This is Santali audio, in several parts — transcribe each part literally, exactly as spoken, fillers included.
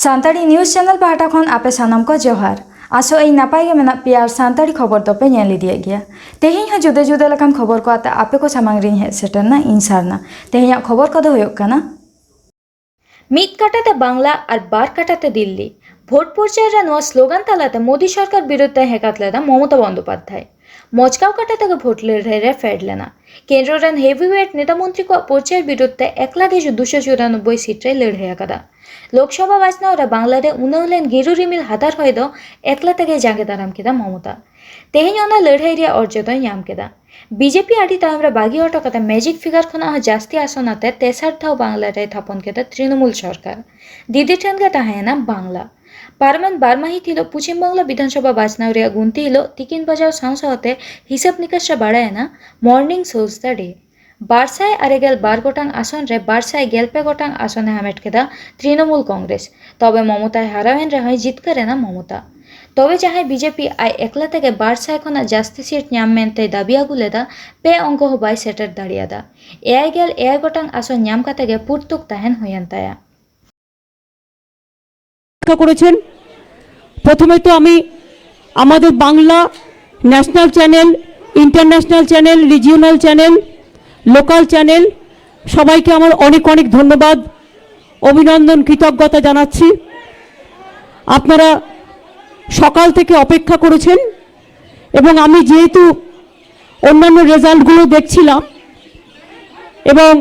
ᱥᱟᱱᱛᱟᱲᱤ ᱱᱤᱭᱩᱡᱽ ᱪᱮᱱᱮᱞ ᱯᱟᱦᱴᱟ ᱠᱷᱚᱱ ᱟᱯᱮ ᱥᱟᱱᱟᱢ ᱠᱚ ᱡᱚᱦᱟᱨ᱾ ᱟᱥᱚᱜ ᱟᱹᱧ ᱱᱟᱯᱟᱭ ᱜᱮ ᱢᱮᱱᱟᱜ ᱯᱮᱭᱟ ᱟᱨ ᱥᱟᱱᱛᱟᱲᱤ ᱠᱷᱚᱵᱚᱨ ᱫᱚᱯᱮ ᱧᱮᱞ ᱤᱫᱤᱭᱮᱫ ᱜᱮᱭᱟ᱾ ᱛᱮᱦᱮᱧ ᱦᱚᱸ ᱡᱩᱫᱟᱹ ᱡᱩᱫᱟᱹ ᱞᱮᱠᱟᱱ ᱠᱷᱚᱵᱚᱨ ᱠᱚ ᱟᱛᱮ ᱟᱯᱮ ᱠᱚ ᱥᱟᱢᱟᱝ ᱨᱤᱧ ᱦᱮᱡ ᱥᱮᱴᱮᱨᱱᱟ ᱤᱧ ᱥᱟᱨᱱᱟ᱾ ᱛᱮᱦᱮᱧᱟᱜ ᱠᱷᱚᱵᱚᱨ ᱠᱚᱫᱚ ᱦᱩᱭᱩᱜ ᱠᱟᱱᱟ, ᱢᱤᱫ ᱠᱟᱴᱟ ᱛᱮ ᱵᱟᱝᱞᱟ ᱟᱨ ᱵᱟᱨ ᱠᱟᱴᱟ ᱛᱮ ᱫᱤᱞᱞᱤ᱾ ᱵᱷᱳᱴ ᱯᱨᱚᱪᱟᱨ ᱨᱮ ᱱᱚᱣᱟ ᱥᱞᱳᱜᱟᱱ ᱛᱟᱞᱟᱛᱮ ᱢᱳᱫᱤ ᱥᱚᱨᱠᱟᱨ ᱵᱤᱨᱩᱫᱷ ᱛᱮ ᱦᱮᱠᱟᱛ ᱞᱮᱫᱟ ᱢᱚᱢᱚᱛᱟ ᱵᱚᱱᱫᱳᱯᱟᱫᱽᱫᱷᱟᱭ᱾ ᱢᱚᱪᱠᱟᱣ ᱠᱟᱴᱟ ᱛᱮᱜᱮ ᱵᱷᱳᱴ ᱞᱟᱹᱲᱦᱟᱹᱭ ᱨᱮ ᱯᱷᱮᱰ ᱞᱮᱱᱟ᱾ ᱠᱮᱱᱫᱨᱚ ᱨᱮᱱ ᱦᱮᱵᱷᱤᱣᱮᱴ ᱱᱮᱛᱟ ᱢᱚᱱᱛᱨᱤ ᱠᱚᱣᱟᱜ ᱯᱨᱚᱪᱟᱨ ᱵᱤᱨᱩᱫᱷ ᱛᱮ ᱮᱠᱞᱟ ᱜᱮ ᱫᱩᱥᱚ ᱪᱩᱨᱟᱱᱚᱵᱵᱳᱭ ᱥᱤᱴ ᱨᱮᱭ ᱞᱟᱹᱲᱦᱟᱹᱭ ᱟᱠᱟᱫᱟ᱾ ᱞᱳᱠᱥᱚᱵᱷᱟ ᱵᱟᱪᱷᱱᱟᱣ ᱨᱮ ᱵᱟᱝᱞᱟ ᱨᱮ ᱩᱱᱟᱹᱣ ᱞᱮᱱ ᱜᱤᱨᱩ ᱨᱤᱢᱤᱞ ᱦᱟᱫᱟᱨ ᱦᱚᱭ ᱫᱚ ᱮᱠᱞᱟ ᱛᱮᱜᱮ ᱡᱟᱸᱜᱮ ᱫᱟᱨᱟᱢ ᱠᱮᱫᱟ ᱢᱚᱢᱚᱛᱟ᱾ ᱛᱮᱦᱮᱧ ᱚᱱᱟ ᱞᱟᱹᱲᱦᱟᱹᱭ ᱨᱮᱭᱟᱜ ᱚᱨᱡᱚ ᱫᱚᱭ ᱧᱟᱢ ᱠᱮᱫᱟ᱾ ᱵᱤᱡᱮᱯᱤ ᱟᱹᱰᱤ ᱛᱟᱭᱚᱢ ᱨᱮ ᱵᱟᱹᱜᱤ ᱦᱚᱴᱚ ᱠᱟᱛᱮ ᱢᱮᱡᱤᱠ ᱯᱷᱤᱜᱟᱨ ᱠᱷᱚᱱᱟᱜ ᱦᱚᱸ ᱡᱟᱹᱥᱛᱤ ᱟᱥᱚᱱ ᱟᱛᱮ ᱛᱮᱥᱟᱨ ᱫᱷᱟᱣ ᱵᱟᱝᱞᱟ ᱨᱮᱭ ᱛᱷᱟᱯᱚᱱ ᱠᱮᱫᱟ ᱛᱨᱤᱱᱚᱢᱩᱞ ᱥᱚᱨᱠᱟᱨ᱾ ᱫᱤᱫᱤ ᱴᱷᱮᱱ ᱜᱮ ᱛᱟᱦᱮᱸᱭᱮᱱᱟ ᱵᱟᱝᱞᱟ᱾ ᱯᱟᱨᱚᱢᱮᱱ ᱵᱟᱨ ᱢᱟᱹᱦᱤᱛ ᱦᱤᱞᱳᱜ ᱯᱚᱪᱷᱤᱢ ᱵᱟᱝᱞᱟ ᱵᱤᱫᱷᱟᱱᱥᱚᱵᱷᱟ ᱵᱟᱪᱷᱱᱟᱣ ᱨᱮᱭᱟᱜ ᱜᱩᱱᱛᱤ ᱦᱤᱞᱳᱜ ᱛᱤᱠᱤᱱ ᱵᱟᱡᱟᱣ ᱥᱟᱶ ᱥᱟᱶᱛᱮ ᱦᱤᱥᱟᱹᱵ ᱱᱤᱠᱟᱹᱥ ᱨᱮ ᱵᱟᱲᱟᱭᱮᱱᱟ Morning Shows the Day᱾ ᱵᱟᱨ ᱥᱟᱭ ᱟᱨᱮ ᱜᱮᱞ ᱵᱟᱨ ᱜᱚᱴᱟᱝ ᱟᱥᱚᱱ ᱨᱮ ᱵᱟᱨ ᱥᱟᱭ ᱜᱮᱞ ᱯᱮ ᱜᱚᱴᱟᱝ ᱟᱥᱚᱱᱮ ᱦᱟᱢᱮᱴ ᱠᱮᱫᱟ ᱛᱨᱤᱱᱚᱢᱩᱞ ᱠᱚᱝᱜᱨᱮᱥ᱾ ᱛᱚᱵᱮ ᱢᱚᱢᱚᱛᱟᱭ ᱦᱟᱨᱟᱣᱮᱱ ᱨᱮᱦᱚᱸᱭ ᱡᱤᱛᱠᱟᱹᱨ ᱮᱱᱟ ᱢᱚᱢᱚᱛᱟ᱾ ᱛᱚᱵᱮ ᱡᱟᱦᱟᱸᱭ ᱵᱤᱡᱮᱯᱤ ᱟᱡ ᱮᱠᱞᱟ ᱛᱮᱜᱮ ᱵᱟᱨ ᱥᱟᱭ ᱠᱷᱚᱱᱟᱜ ᱡᱟᱹᱥᱛᱤ ᱥᱤᱴ ᱧᱟᱢ ᱢᱮᱱᱛᱮᱭ ᱫᱟᱹᱵᱤ ᱟᱹᱜᱩ ᱞᱮᱫᱟ, ᱯᱮ ᱚᱝᱠᱚ ᱦᱚᱸ ᱵᱟᱭ ᱥᱮᱴᱮᱨ ᱫᱟᱲᱮᱭᱟᱫᱟ᱾ ᱮᱭᱟᱭ ᱜᱮᱞ ᱮᱭᱟᱭ ᱜᱚᱴᱟᱝ ᱟᱥᱚᱱ ᱧᱟᱢ ᱠᱟᱛᱮ ᱜᱮ ᱯᱩᱨᱛᱩᱠ ᱛᱟᱦᱮᱱ ᱦᱩᱭᱮᱱ ᱛᱟᱭᱟ᱾ ব্যাখ্যা করেছেন। প্রথমে তো আমি আমাদের Bangla national channel, international channel, regional channel, local channel, সবাইকে আমার অনেক অনেক ধন্যবাদ, অভিনন্দন, কৃতজ্ঞতা জানাচ্ছি। আপনারা সকাল থেকে অপেক্ষা করেছেন এবং আমি যেহেতু অন্যান্য রেজাল্টগুলো দেখছিলাম এবং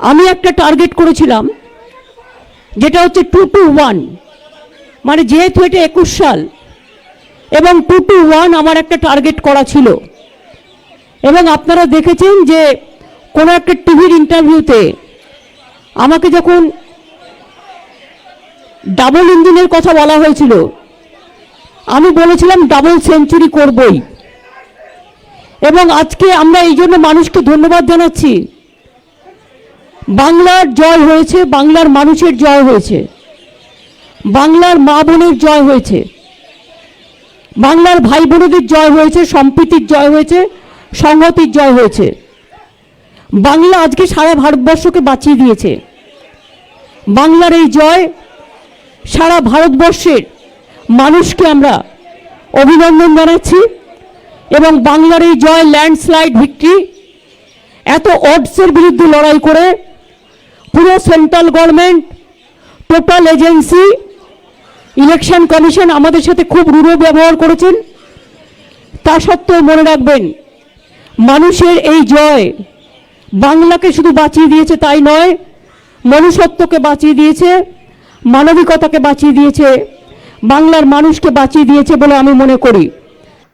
আমি একটা টার্গেট করেছিলাম, যেটা হচ্ছে টু টু ওয়ান, মানে যেহেতু এটা একুশ সাল এবং টু টু ওয়ান আমার একটা টার্গেট করা ছিল। এবং আপনারা দেখেছেন যে কোনো একটা টিভির ইন্টারভিউতে আমাকে যখন ডাবল ইঞ্জিনের কথা বলা হয়েছিল, আমি বলেছিলাম ডাবল সেঞ্চুরি করবই। এবং আজকে আমরা এই জন্য মানুষকে ধন্যবাদ জানাচ্ছি। বাংলার জয় হয়েছে, বাংলার মানুষের জয় হয়েছে, বাংলার মা বোনের জয় হয়েছে, বাংলার ভাই বোনেদের জয় হয়েছে, সম্প্রীতির জয় হয়েছে, সংহতির জয় হয়েছে। বাংলা আজকে সারা ভারতবর্ষকে বাঁচিয়ে দিয়েছে। বাংলার এই জয় সারা ভারতবর্ষের মানুষকে আমরা অভিনন্দন জানাচ্ছি এবং বাংলার এই জয়, ল্যান্ডস্লাইড ভিক্টরি, এত অডসের বিরুদ্ধে লড়াই করে পুরো central government, total agency, election commission আমাদের সাথে খুব রূঢ় ব্যবহার করেছেন। তা সত্ত্বেও মনে রাখবেন, মানুষের এই জয় বাংলাকে শুধু বাঁচিয়ে দিয়েছে তাই নয়, মনুষ্যত্বকে বাঁচিয়ে দিয়েছে, মানবিকতাকে বাঁচিয়ে দিয়েছে, বাংলার মানুষকে বাঁচিয়ে দিয়েছে বলে আমি মনে করি।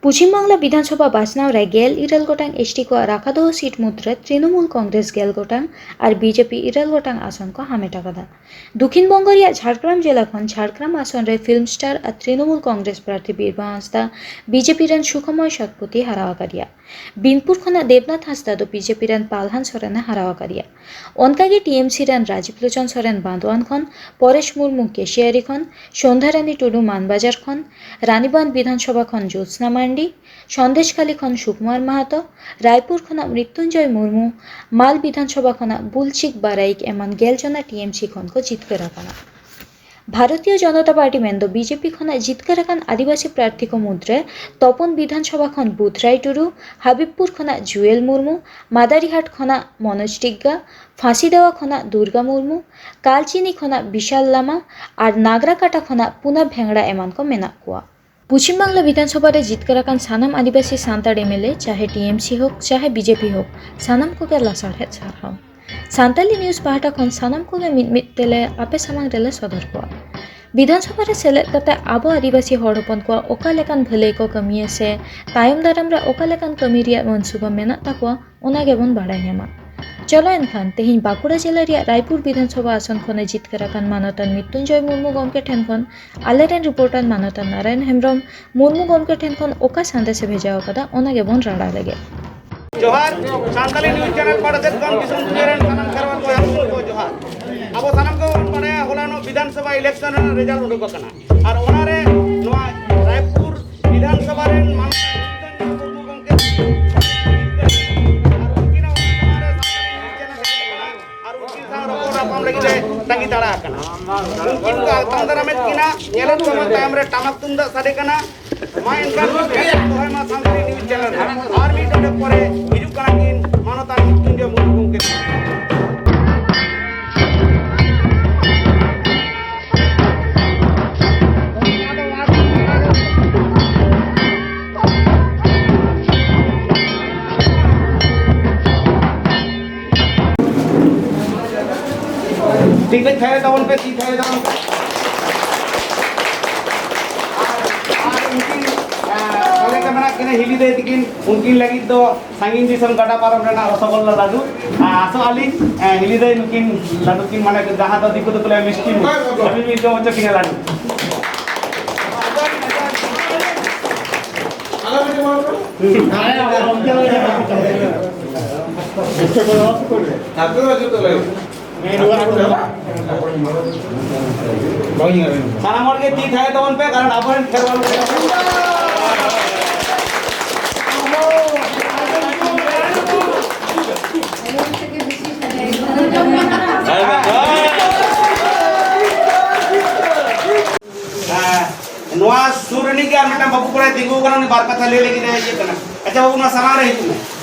ᱯᱚᱪᱷᱤᱢ ᱵᱟᱝᱞᱟ ᱵᱤᱫᱷᱟᱱᱥᱚᱵᱷᱟ ᱵᱟᱪᱷᱱᱟᱣ ᱨᱮ ᱜᱮᱞ ᱤᱨᱟᱹᱞ ᱜᱚᱴᱟᱝ ᱮᱥᱴᱤ ᱠᱚᱣᱟᱜ ᱨᱟᱠᱷᱟ ᱫᱚᱦᱚ ᱥᱤᱴ ᱢᱩᱫᱽᱨᱮ ᱛᱨᱤᱱᱚᱢᱩᱞ ᱠᱚᱝᱜᱨᱮᱥ ᱜᱮᱞ ᱜᱚᱴᱟᱝ ᱟᱨ ᱵᱤᱡᱮᱯᱤ ᱤᱨᱟᱹᱞ ᱜᱚᱴᱟᱝ ᱟᱥᱚᱱ ᱠᱚ ᱦᱟᱢᱮᱴ ᱟᱠᱟᱫᱟ᱾ ᱫᱚᱠᱷᱤᱱ ᱵᱚᱝᱜᱚ ᱨᱮᱭᱟᱜ ᱡᱷᱟᱲᱜᱨᱟᱢ ᱡᱮᱞᱟ ᱠᱷᱚᱱ ᱡᱷᱟᱲᱜᱨᱟᱢ ᱟᱥᱚᱱ ᱨᱮ ᱯᱷᱤᱞᱢ ᱥᱴᱟᱨ ᱟᱨ ᱛᱨᱤᱱᱚᱢᱩᱞ ᱠᱚᱝᱜᱨᱮᱥ ᱯᱨᱟᱨᱛᱷᱤ ᱵᱤᱨᱵᱟᱦᱟ ᱦᱟᱸᱥᱫᱟ, ᱵᱤᱡᱮᱯᱤ ᱨᱮᱱ ᱥᱩᱠᱷᱚᱢᱚᱭ ᱥᱚᱛᱯᱚᱛᱤ ᱦᱟᱨᱟᱣ ᱟᱠᱟᱫᱮᱭᱟ᱾ ᱵᱤᱱᱯᱩᱨ ᱠᱷᱚᱱᱟᱜ ᱫᱮᱵᱽᱱᱟᱛᱷ ᱦᱟᱸᱥᱫᱟ ᱫᱚ ᱵᱤᱡᱮᱯᱤ ᱨᱮᱱ ᱯᱟᱞᱦᱟᱱ ᱥᱚᱨᱮᱱᱮ ᱦᱟᱨᱟᱣ ᱟᱠᱟᱫᱮᱭᱟ᱾ ᱚᱱᱠᱟᱜᱮ ᱴᱤᱮᱢᱥᱤ ᱨᱮᱱ ᱨᱟᱡᱤᱵᱽ ᱞᱳᱪᱚᱱ ᱥᱚᱨᱮᱱ ᱵᱟᱸᱫᱳᱣᱟᱱ ᱠᱷᱚᱱ, ᱯᱚᱨᱮᱥ ᱢᱩᱨᱢᱩ ᱠᱮᱥᱤᱭᱟᱨᱤ ᱠᱷᱚᱱ, ᱥᱚᱱᱫᱷᱟᱨᱟᱱᱤ ᱴᱩᱰᱩ ᱢᱟᱱᱵᱟᱡᱟᱨ ᱠᱷᱚᱱ, ᱨᱟᱱᱤᱵᱟᱸᱫᱷ ᱵᱤᱫᱷᱟᱱᱥᱚᱵᱷᱟ ᱠᱷᱚᱱ ᱡᱳᱛᱥᱱᱟ ᱢᱟᱱᱰᱤ, ᱥᱚᱱᱫᱮᱥᱠᱷᱟᱞᱤ ᱠᱷᱚᱱ ᱥᱩᱠᱩᱢᱟᱨ ᱢᱟᱦᱟᱛᱚ, ᱨᱟᱭᱯᱩᱨ ᱠᱷᱚᱱᱟᱜ ᱢᱨᱤᱛᱭᱩᱧᱡᱚᱭ ᱢᱩᱨᱢᱩ, ᱢᱟᱞ ᱵᱤᱫᱷᱟᱱᱥᱚᱵᱷᱟ ᱠᱷᱚᱱᱟᱜ ᱵᱩᱞᱪᱤᱠ ᱵᱟᱨᱟᱭᱤᱠ ᱮᱢᱟᱱ ᱜᱮᱞ ᱡᱚᱱᱟ ᱴᱤᱮᱢᱥᱤ ᱠᱷᱚᱱ ᱠᱚ ᱡᱤᱛᱠᱟᱹᱨ ᱟᱠᱟᱱᱟ᱾ ᱵᱷᱟᱨᱚᱛᱤᱭᱚ ᱡᱚᱱᱚᱛᱟ ᱯᱟᱨᱴᱤ ᱢᱮᱱᱫᱚ ᱵᱤᱡᱮᱯᱤ ᱠᱷᱚᱱᱟᱜ ᱡᱤᱛᱠᱟᱹᱨ ᱟᱠᱟᱱ ᱟᱹᱫᱤᱵᱟᱹᱥᱤ ᱯᱨᱟᱨᱛᱷᱤ ᱠᱚ ᱢᱩᱫᱽᱨᱮ ᱛᱚᱯᱚᱱ ᱵᱤᱫᱷᱟᱱᱥᱚᱵᱷᱟ ᱠᱷᱚᱱ ᱵᱩᱫᱷᱨᱟᱭ ᱴᱩᱰᱩ, ᱦᱟᱵᱤᱵᱽᱯᱩᱨ ᱠᱷᱚᱱᱟᱜ ᱡᱩᱭᱮᱞ ᱢᱩᱨᱢᱩ, ᱢᱟᱫᱟᱨᱤᱦᱟᱴ ᱠᱷᱚᱱᱟᱜ ᱢᱚᱱᱳᱡᱽ ᱴᱤᱜᱜᱟ, ᱯᱷᱟᱸᱥᱤᱫᱮᱣᱟ ᱠᱷᱚᱱᱟᱜ ᱫᱩᱨᱜᱟ ᱢᱩᱨᱢᱩ, ᱠᱟᱞᱪᱤᱱᱤ ᱠᱷᱚᱱᱟᱜ ᱵᱤᱥᱟᱞ ᱞᱟᱢᱟ ᱟᱨ ᱱᱟᱜᱽᱨᱟᱠᱟᱴᱟ ᱠᱷᱚᱱᱟᱜ ᱯᱩᱱᱟ ᱵᱷᱮᱝᱲᱟ ᱮᱢᱟᱱ ᱠᱚ ᱢᱮᱱᱟᱜ ᱠᱚᱣᱟ᱾ ᱯᱚᱪᱷᱤᱢ ᱵᱟᱝᱞᱟ ᱵᱤᱫᱷᱟᱱᱥᱚᱵᱷᱟ ᱨᱮ ᱡᱤᱛᱠᱟᱹᱨ ᱟᱠᱟᱱ ᱥᱟᱱᱟᱢ ᱟᱹᱫᱤᱵᱟᱹᱥᱤ ᱥᱟᱱᱛᱟᱲ ᱮᱢᱮᱞᱮ, ᱪᱟᱦᱮ ᱴᱤᱮᱢᱥᱤ ᱦᱳᱠ, ᱪᱟᱦᱮ ᱵᱤᱡᱮᱯᱤ ᱦᱳᱠ, ᱥᱟᱱᱟᱢ ᱠᱚᱜᱮ ᱞᱟᱥᱟᱲᱦᱮᱫ ᱥᱟᱨᱦᱟᱣ᱾ ᱥᱟᱱᱛᱟᱞᱤ ᱱᱤᱭᱩᱡᱽ ᱯᱟᱦᱴᱟ ᱠᱷᱚᱱ ᱥᱟᱱᱟᱢ ᱠᱚᱜᱮ ᱢᱤᱫ ᱢᱤᱫ ᱛᱮᱞᱮ ᱟᱯᱮ ᱥᱟᱢᱟᱝ ᱨᱮᱞᱮ ᱥᱚᱫᱚᱨ ᱠᱚᱣᱟ᱾ ᱵᱤᱫᱷᱟᱱᱥᱚᱵᱷᱟ ᱨᱮ ᱥᱮᱞᱮᱫ ᱠᱟᱛᱮ ᱟᱵᱚ ᱟᱹᱫᱤᱵᱟᱹᱥᱤ ᱦᱚᱲ ᱦᱚᱯᱚᱱ ᱠᱚᱣᱟᱜ ᱚᱠᱟ ᱞᱮᱠᱟᱱ ᱵᱷᱟᱹᱞᱟᱹᱭ ᱠᱚ ᱠᱟᱹᱢᱤᱭᱟ ᱥᱮ ᱛᱟᱭᱚᱢ ᱫᱟᱨᱟᱢ ᱨᱮ ᱚᱠᱟ ᱞᱮᱠᱟᱱ ᱠᱟᱹᱢᱤ ᱨᱮᱭᱟᱜ ᱢᱚᱱᱥᱩᱵᱟ ᱢᱮᱱᱟᱜ ᱛᱟᱠᱚᱣᱟ, ᱚᱱᱟ ᱜᱮᱵᱚᱱ ᱵᱟᱲᱟᱭ ᱧᱟᱢᱟ᱾ ᱪᱚᱞᱚ ᱮᱱᱠᱷᱟᱱ ᱛᱮᱦᱮᱧ ᱵᱟᱸᱠᱩᱲᱟ ᱡᱮᱞᱟ ᱨᱮᱭᱟᱜ ᱨᱟᱭᱯᱩᱨ ᱵᱤᱫᱷᱟᱱᱥᱚᱵᱷᱟ ᱟᱥᱚᱱ ᱠᱷᱚᱱᱮ ᱡᱤᱛᱠᱟᱹᱨ ᱟᱠᱟᱱ ᱢᱟᱱᱚᱛᱟᱱ ᱢᱨᱤᱛᱭᱩᱧᱡᱚᱭ ᱢᱩᱨᱢᱩ ᱜᱚᱢᱠᱮ ᱴᱷᱮᱱ ᱠᱷᱚᱱ ᱟᱞᱮᱨᱮᱱ ᱨᱤᱯᱳᱨᱴᱟᱨ ᱢᱟᱱᱚᱛᱟᱱ ᱱᱟᱨᱟᱭᱚᱱ ᱦᱮᱢᱵᱨᱚᱢ ᱢᱩᱨᱢᱩ ᱜᱚᱢᱠᱮ ᱴᱷᱮᱱ ᱠᱷᱚᱱ ᱚᱠᱟ ᱥᱟᱸᱫᱮᱥ ᱮ ᱵᱷᱮᱡᱟ ᱟᱠᱟᱫᱟ, ᱚᱱᱟ ᱜᱮᱵᱚᱱ ᱨᱟᱲᱟ ᱞᱮᱜᱮ᱾ ᱡᱚᱦᱟᱨ, ᱥᱟᱱᱛᱟᱞᱤ ᱱᱤᱭᱩᱡᱽ ᱪᱮᱱᱮᱞ ᱯᱟᱦᱴᱟ ᱥᱮᱫ ᱠᱷᱚᱱ ᱫᱤᱥᱚᱢ ᱫᱩᱱᱤᱭᱟᱹ ᱨᱮᱱ ᱥᱟᱱᱟᱢ ᱠᱷᱮᱨᱣᱟᱞ ᱵᱚᱭᱦᱟ ᱠᱚ ᱡᱚᱦᱟᱨ᱾ ᱟᱵᱚ ᱥᱟᱱᱟᱢ ᱜᱮᱵᱚᱱ ᱵᱟᱲᱟᱭᱟ, ᱦᱚᱞᱟᱱᱚᱜ ᱵᱤᱫᱷᱟᱱ ᱥᱚᱵᱷᱟ ᱤᱞᱮᱠᱥᱚᱱ ᱨᱮᱱᱟᱜ ᱨᱮᱡᱟᱞᱴ ᱩᱰᱩᱠ ᱟᱠᱟᱱᱟ᱾ ᱟᱨ ᱚᱱᱟᱨᱮ ᱱᱚᱣᱟ ᱨᱟᱭᱯᱩᱨ ᱵᱤᱫᱷᱟᱱ ᱥᱚᱵᱷᱟ ᱨᱮᱱ ᱢᱟᱱᱚᱛᱟᱱ ᱢᱩᱨᱢᱩ ᱜᱚᱢᱠᱮ ᱟᱨ ᱩᱱᱠᱤᱱᱟᱜ ᱚᱱᱟ ᱥᱟᱢᱟᱝ ᱨᱮ ᱥᱟᱱᱛᱟᱲᱤ ᱱᱤᱭᱩᱡᱽ ᱪᱮᱱᱮᱞ ᱦᱮᱡ ᱟᱠᱟᱱᱟ ᱟᱨ ᱩᱱᱠᱤᱱ ᱥᱟᱶ ᱨᱚᱯᱚᱲ ᱧᱟᱯᱟᱢ ᱞᱟᱹᱜᱤᱫ ᱞᱮ ᱛᱟᱺᱜᱤ ᱛᱟᱲᱟ ᱟᱠᱟᱱᱟ᱾ ᱩᱱᱠᱤᱱ ᱠᱚ ᱟᱛᱟᱝ ᱫᱟᱨᱟᱢ ᱛᱟᱭᱚᱢ ᱨᱮ ᱴᱟᱢᱟᱠ ᱛᱩᱢᱫᱟᱜ ᱥᱟᱰᱮ ᱠᱟᱱᱟ᱾ ᱢᱟ ᱮᱱᱠᱷᱟᱱ ᱫᱚᱦᱚᱭ ᱢᱟ ᱥᱟᱱᱛᱟᱲᱤ ᱱᱤᱭᱩᱡᱽ ᱪᱮᱱᱮᱞ ᱨᱮ᱾ ᱟᱨ ᱢᱤᱫ ᱰᱚᱸᱰᱮᱠ ᱯᱚᱨᱮ ᱦᱤᱡᱩᱜ ᱠᱟᱱᱟ ᱠᱤᱱ ᱢᱟᱱᱚᱛᱟᱱ ᱢᱨᱤᱛᱭᱩᱧᱡᱚᱭ ᱢᱩᱨᱢᱩ ᱜᱚᱢᱠᱮ᱾ ᱴᱷᱤᱠ ᱴᱷᱟᱠ ᱛᱷᱟᱭᱚ ᱛᱟᱵᱚᱱ ᱯᱮ, ᱛᱤ ᱛᱷᱟᱭᱚ ᱛᱟᱵᱚᱱ ᱯᱮ᱾ ᱟᱨ, ᱟᱨ ᱩᱱᱠᱤᱱ, ᱟᱸ, ᱥᱟᱞᱮ ᱠᱮᱢᱮᱨᱟ ᱠᱤᱱ ᱦᱤᱞᱤ ᱫᱟᱹᱭ ᱛᱤᱠᱤᱱ, ᱩᱱᱠᱤᱱ ᱞᱟᱹᱜᱤᱫ ᱫᱚ ᱥᱟᱺᱜᱤᱧ ᱫᱤᱥᱚᱢ ᱜᱟᱰᱟ ᱯᱟᱨᱚᱢ ᱨᱮᱱᱟᱜ ᱨᱚᱥᱚᱜᱚᱞᱞᱟ ᱞᱟᱹᱰᱩ᱾ ᱟᱸ, ᱟᱥᱚᱜ ᱟᱹᱞᱤᱧ, ᱟᱸ, ᱦᱤᱞᱤ ᱫᱟᱹᱭ ᱱᱩᱠᱤᱱ ᱞᱟᱹᱰᱩ ᱠᱤᱱ, ᱢᱟᱱᱮ ᱡᱟᱦᱟᱸ ᱫᱚ ᱫᱤᱠᱩ ᱫᱚᱠᱚ ᱞᱟᱹᱭᱟ ᱢᱤᱥᱴᱤ ᱢᱩᱠᱷ, ᱟᱹᱵᱤᱱ ᱵᱤᱱ ᱡᱚᱢ ᱦᱚᱪᱚ ᱠᱤᱱᱟ ᱞᱟᱹᱰᱩ᱾ ᱥᱟᱱᱟᱢ ᱦᱚᱲ ᱜᱮ ᱛᱤ ᱛᱷᱟᱭᱚ ᱛᱟᱵᱚᱱ ᱯᱮ, ᱠᱟᱨᱚᱱ ᱟᱵᱚᱨᱮᱱ ᱠᱷᱮᱨᱣᱟᱞ ᱠᱚ ᱦᱮᱸ, ᱱᱚᱣᱟ ᱥᱩᱨ ᱨᱤᱱᱤᱡ ᱜᱮ ᱟᱨ ᱢᱤᱫᱴᱟᱝ ᱵᱟᱹᱵᱩ ᱠᱚᱲᱟᱭ ᱛᱤᱸᱜᱩ ᱟᱠᱟᱱᱟ, ᱩᱱᱤ ᱵᱟᱨ ᱠᱟᱛᱷᱟ ᱞᱟᱹᱭ ᱞᱟᱹᱜᱤᱫ ᱮ ᱤᱭᱟᱹᱜ ᱠᱟᱱᱟ᱾ ᱟᱪᱪᱷᱟ ᱵᱟᱹᱵᱩ, ᱱᱚᱣᱟ ᱥᱟᱢᱟᱝ ᱨᱮ ᱦᱤᱡᱩᱜ ᱢᱮ᱾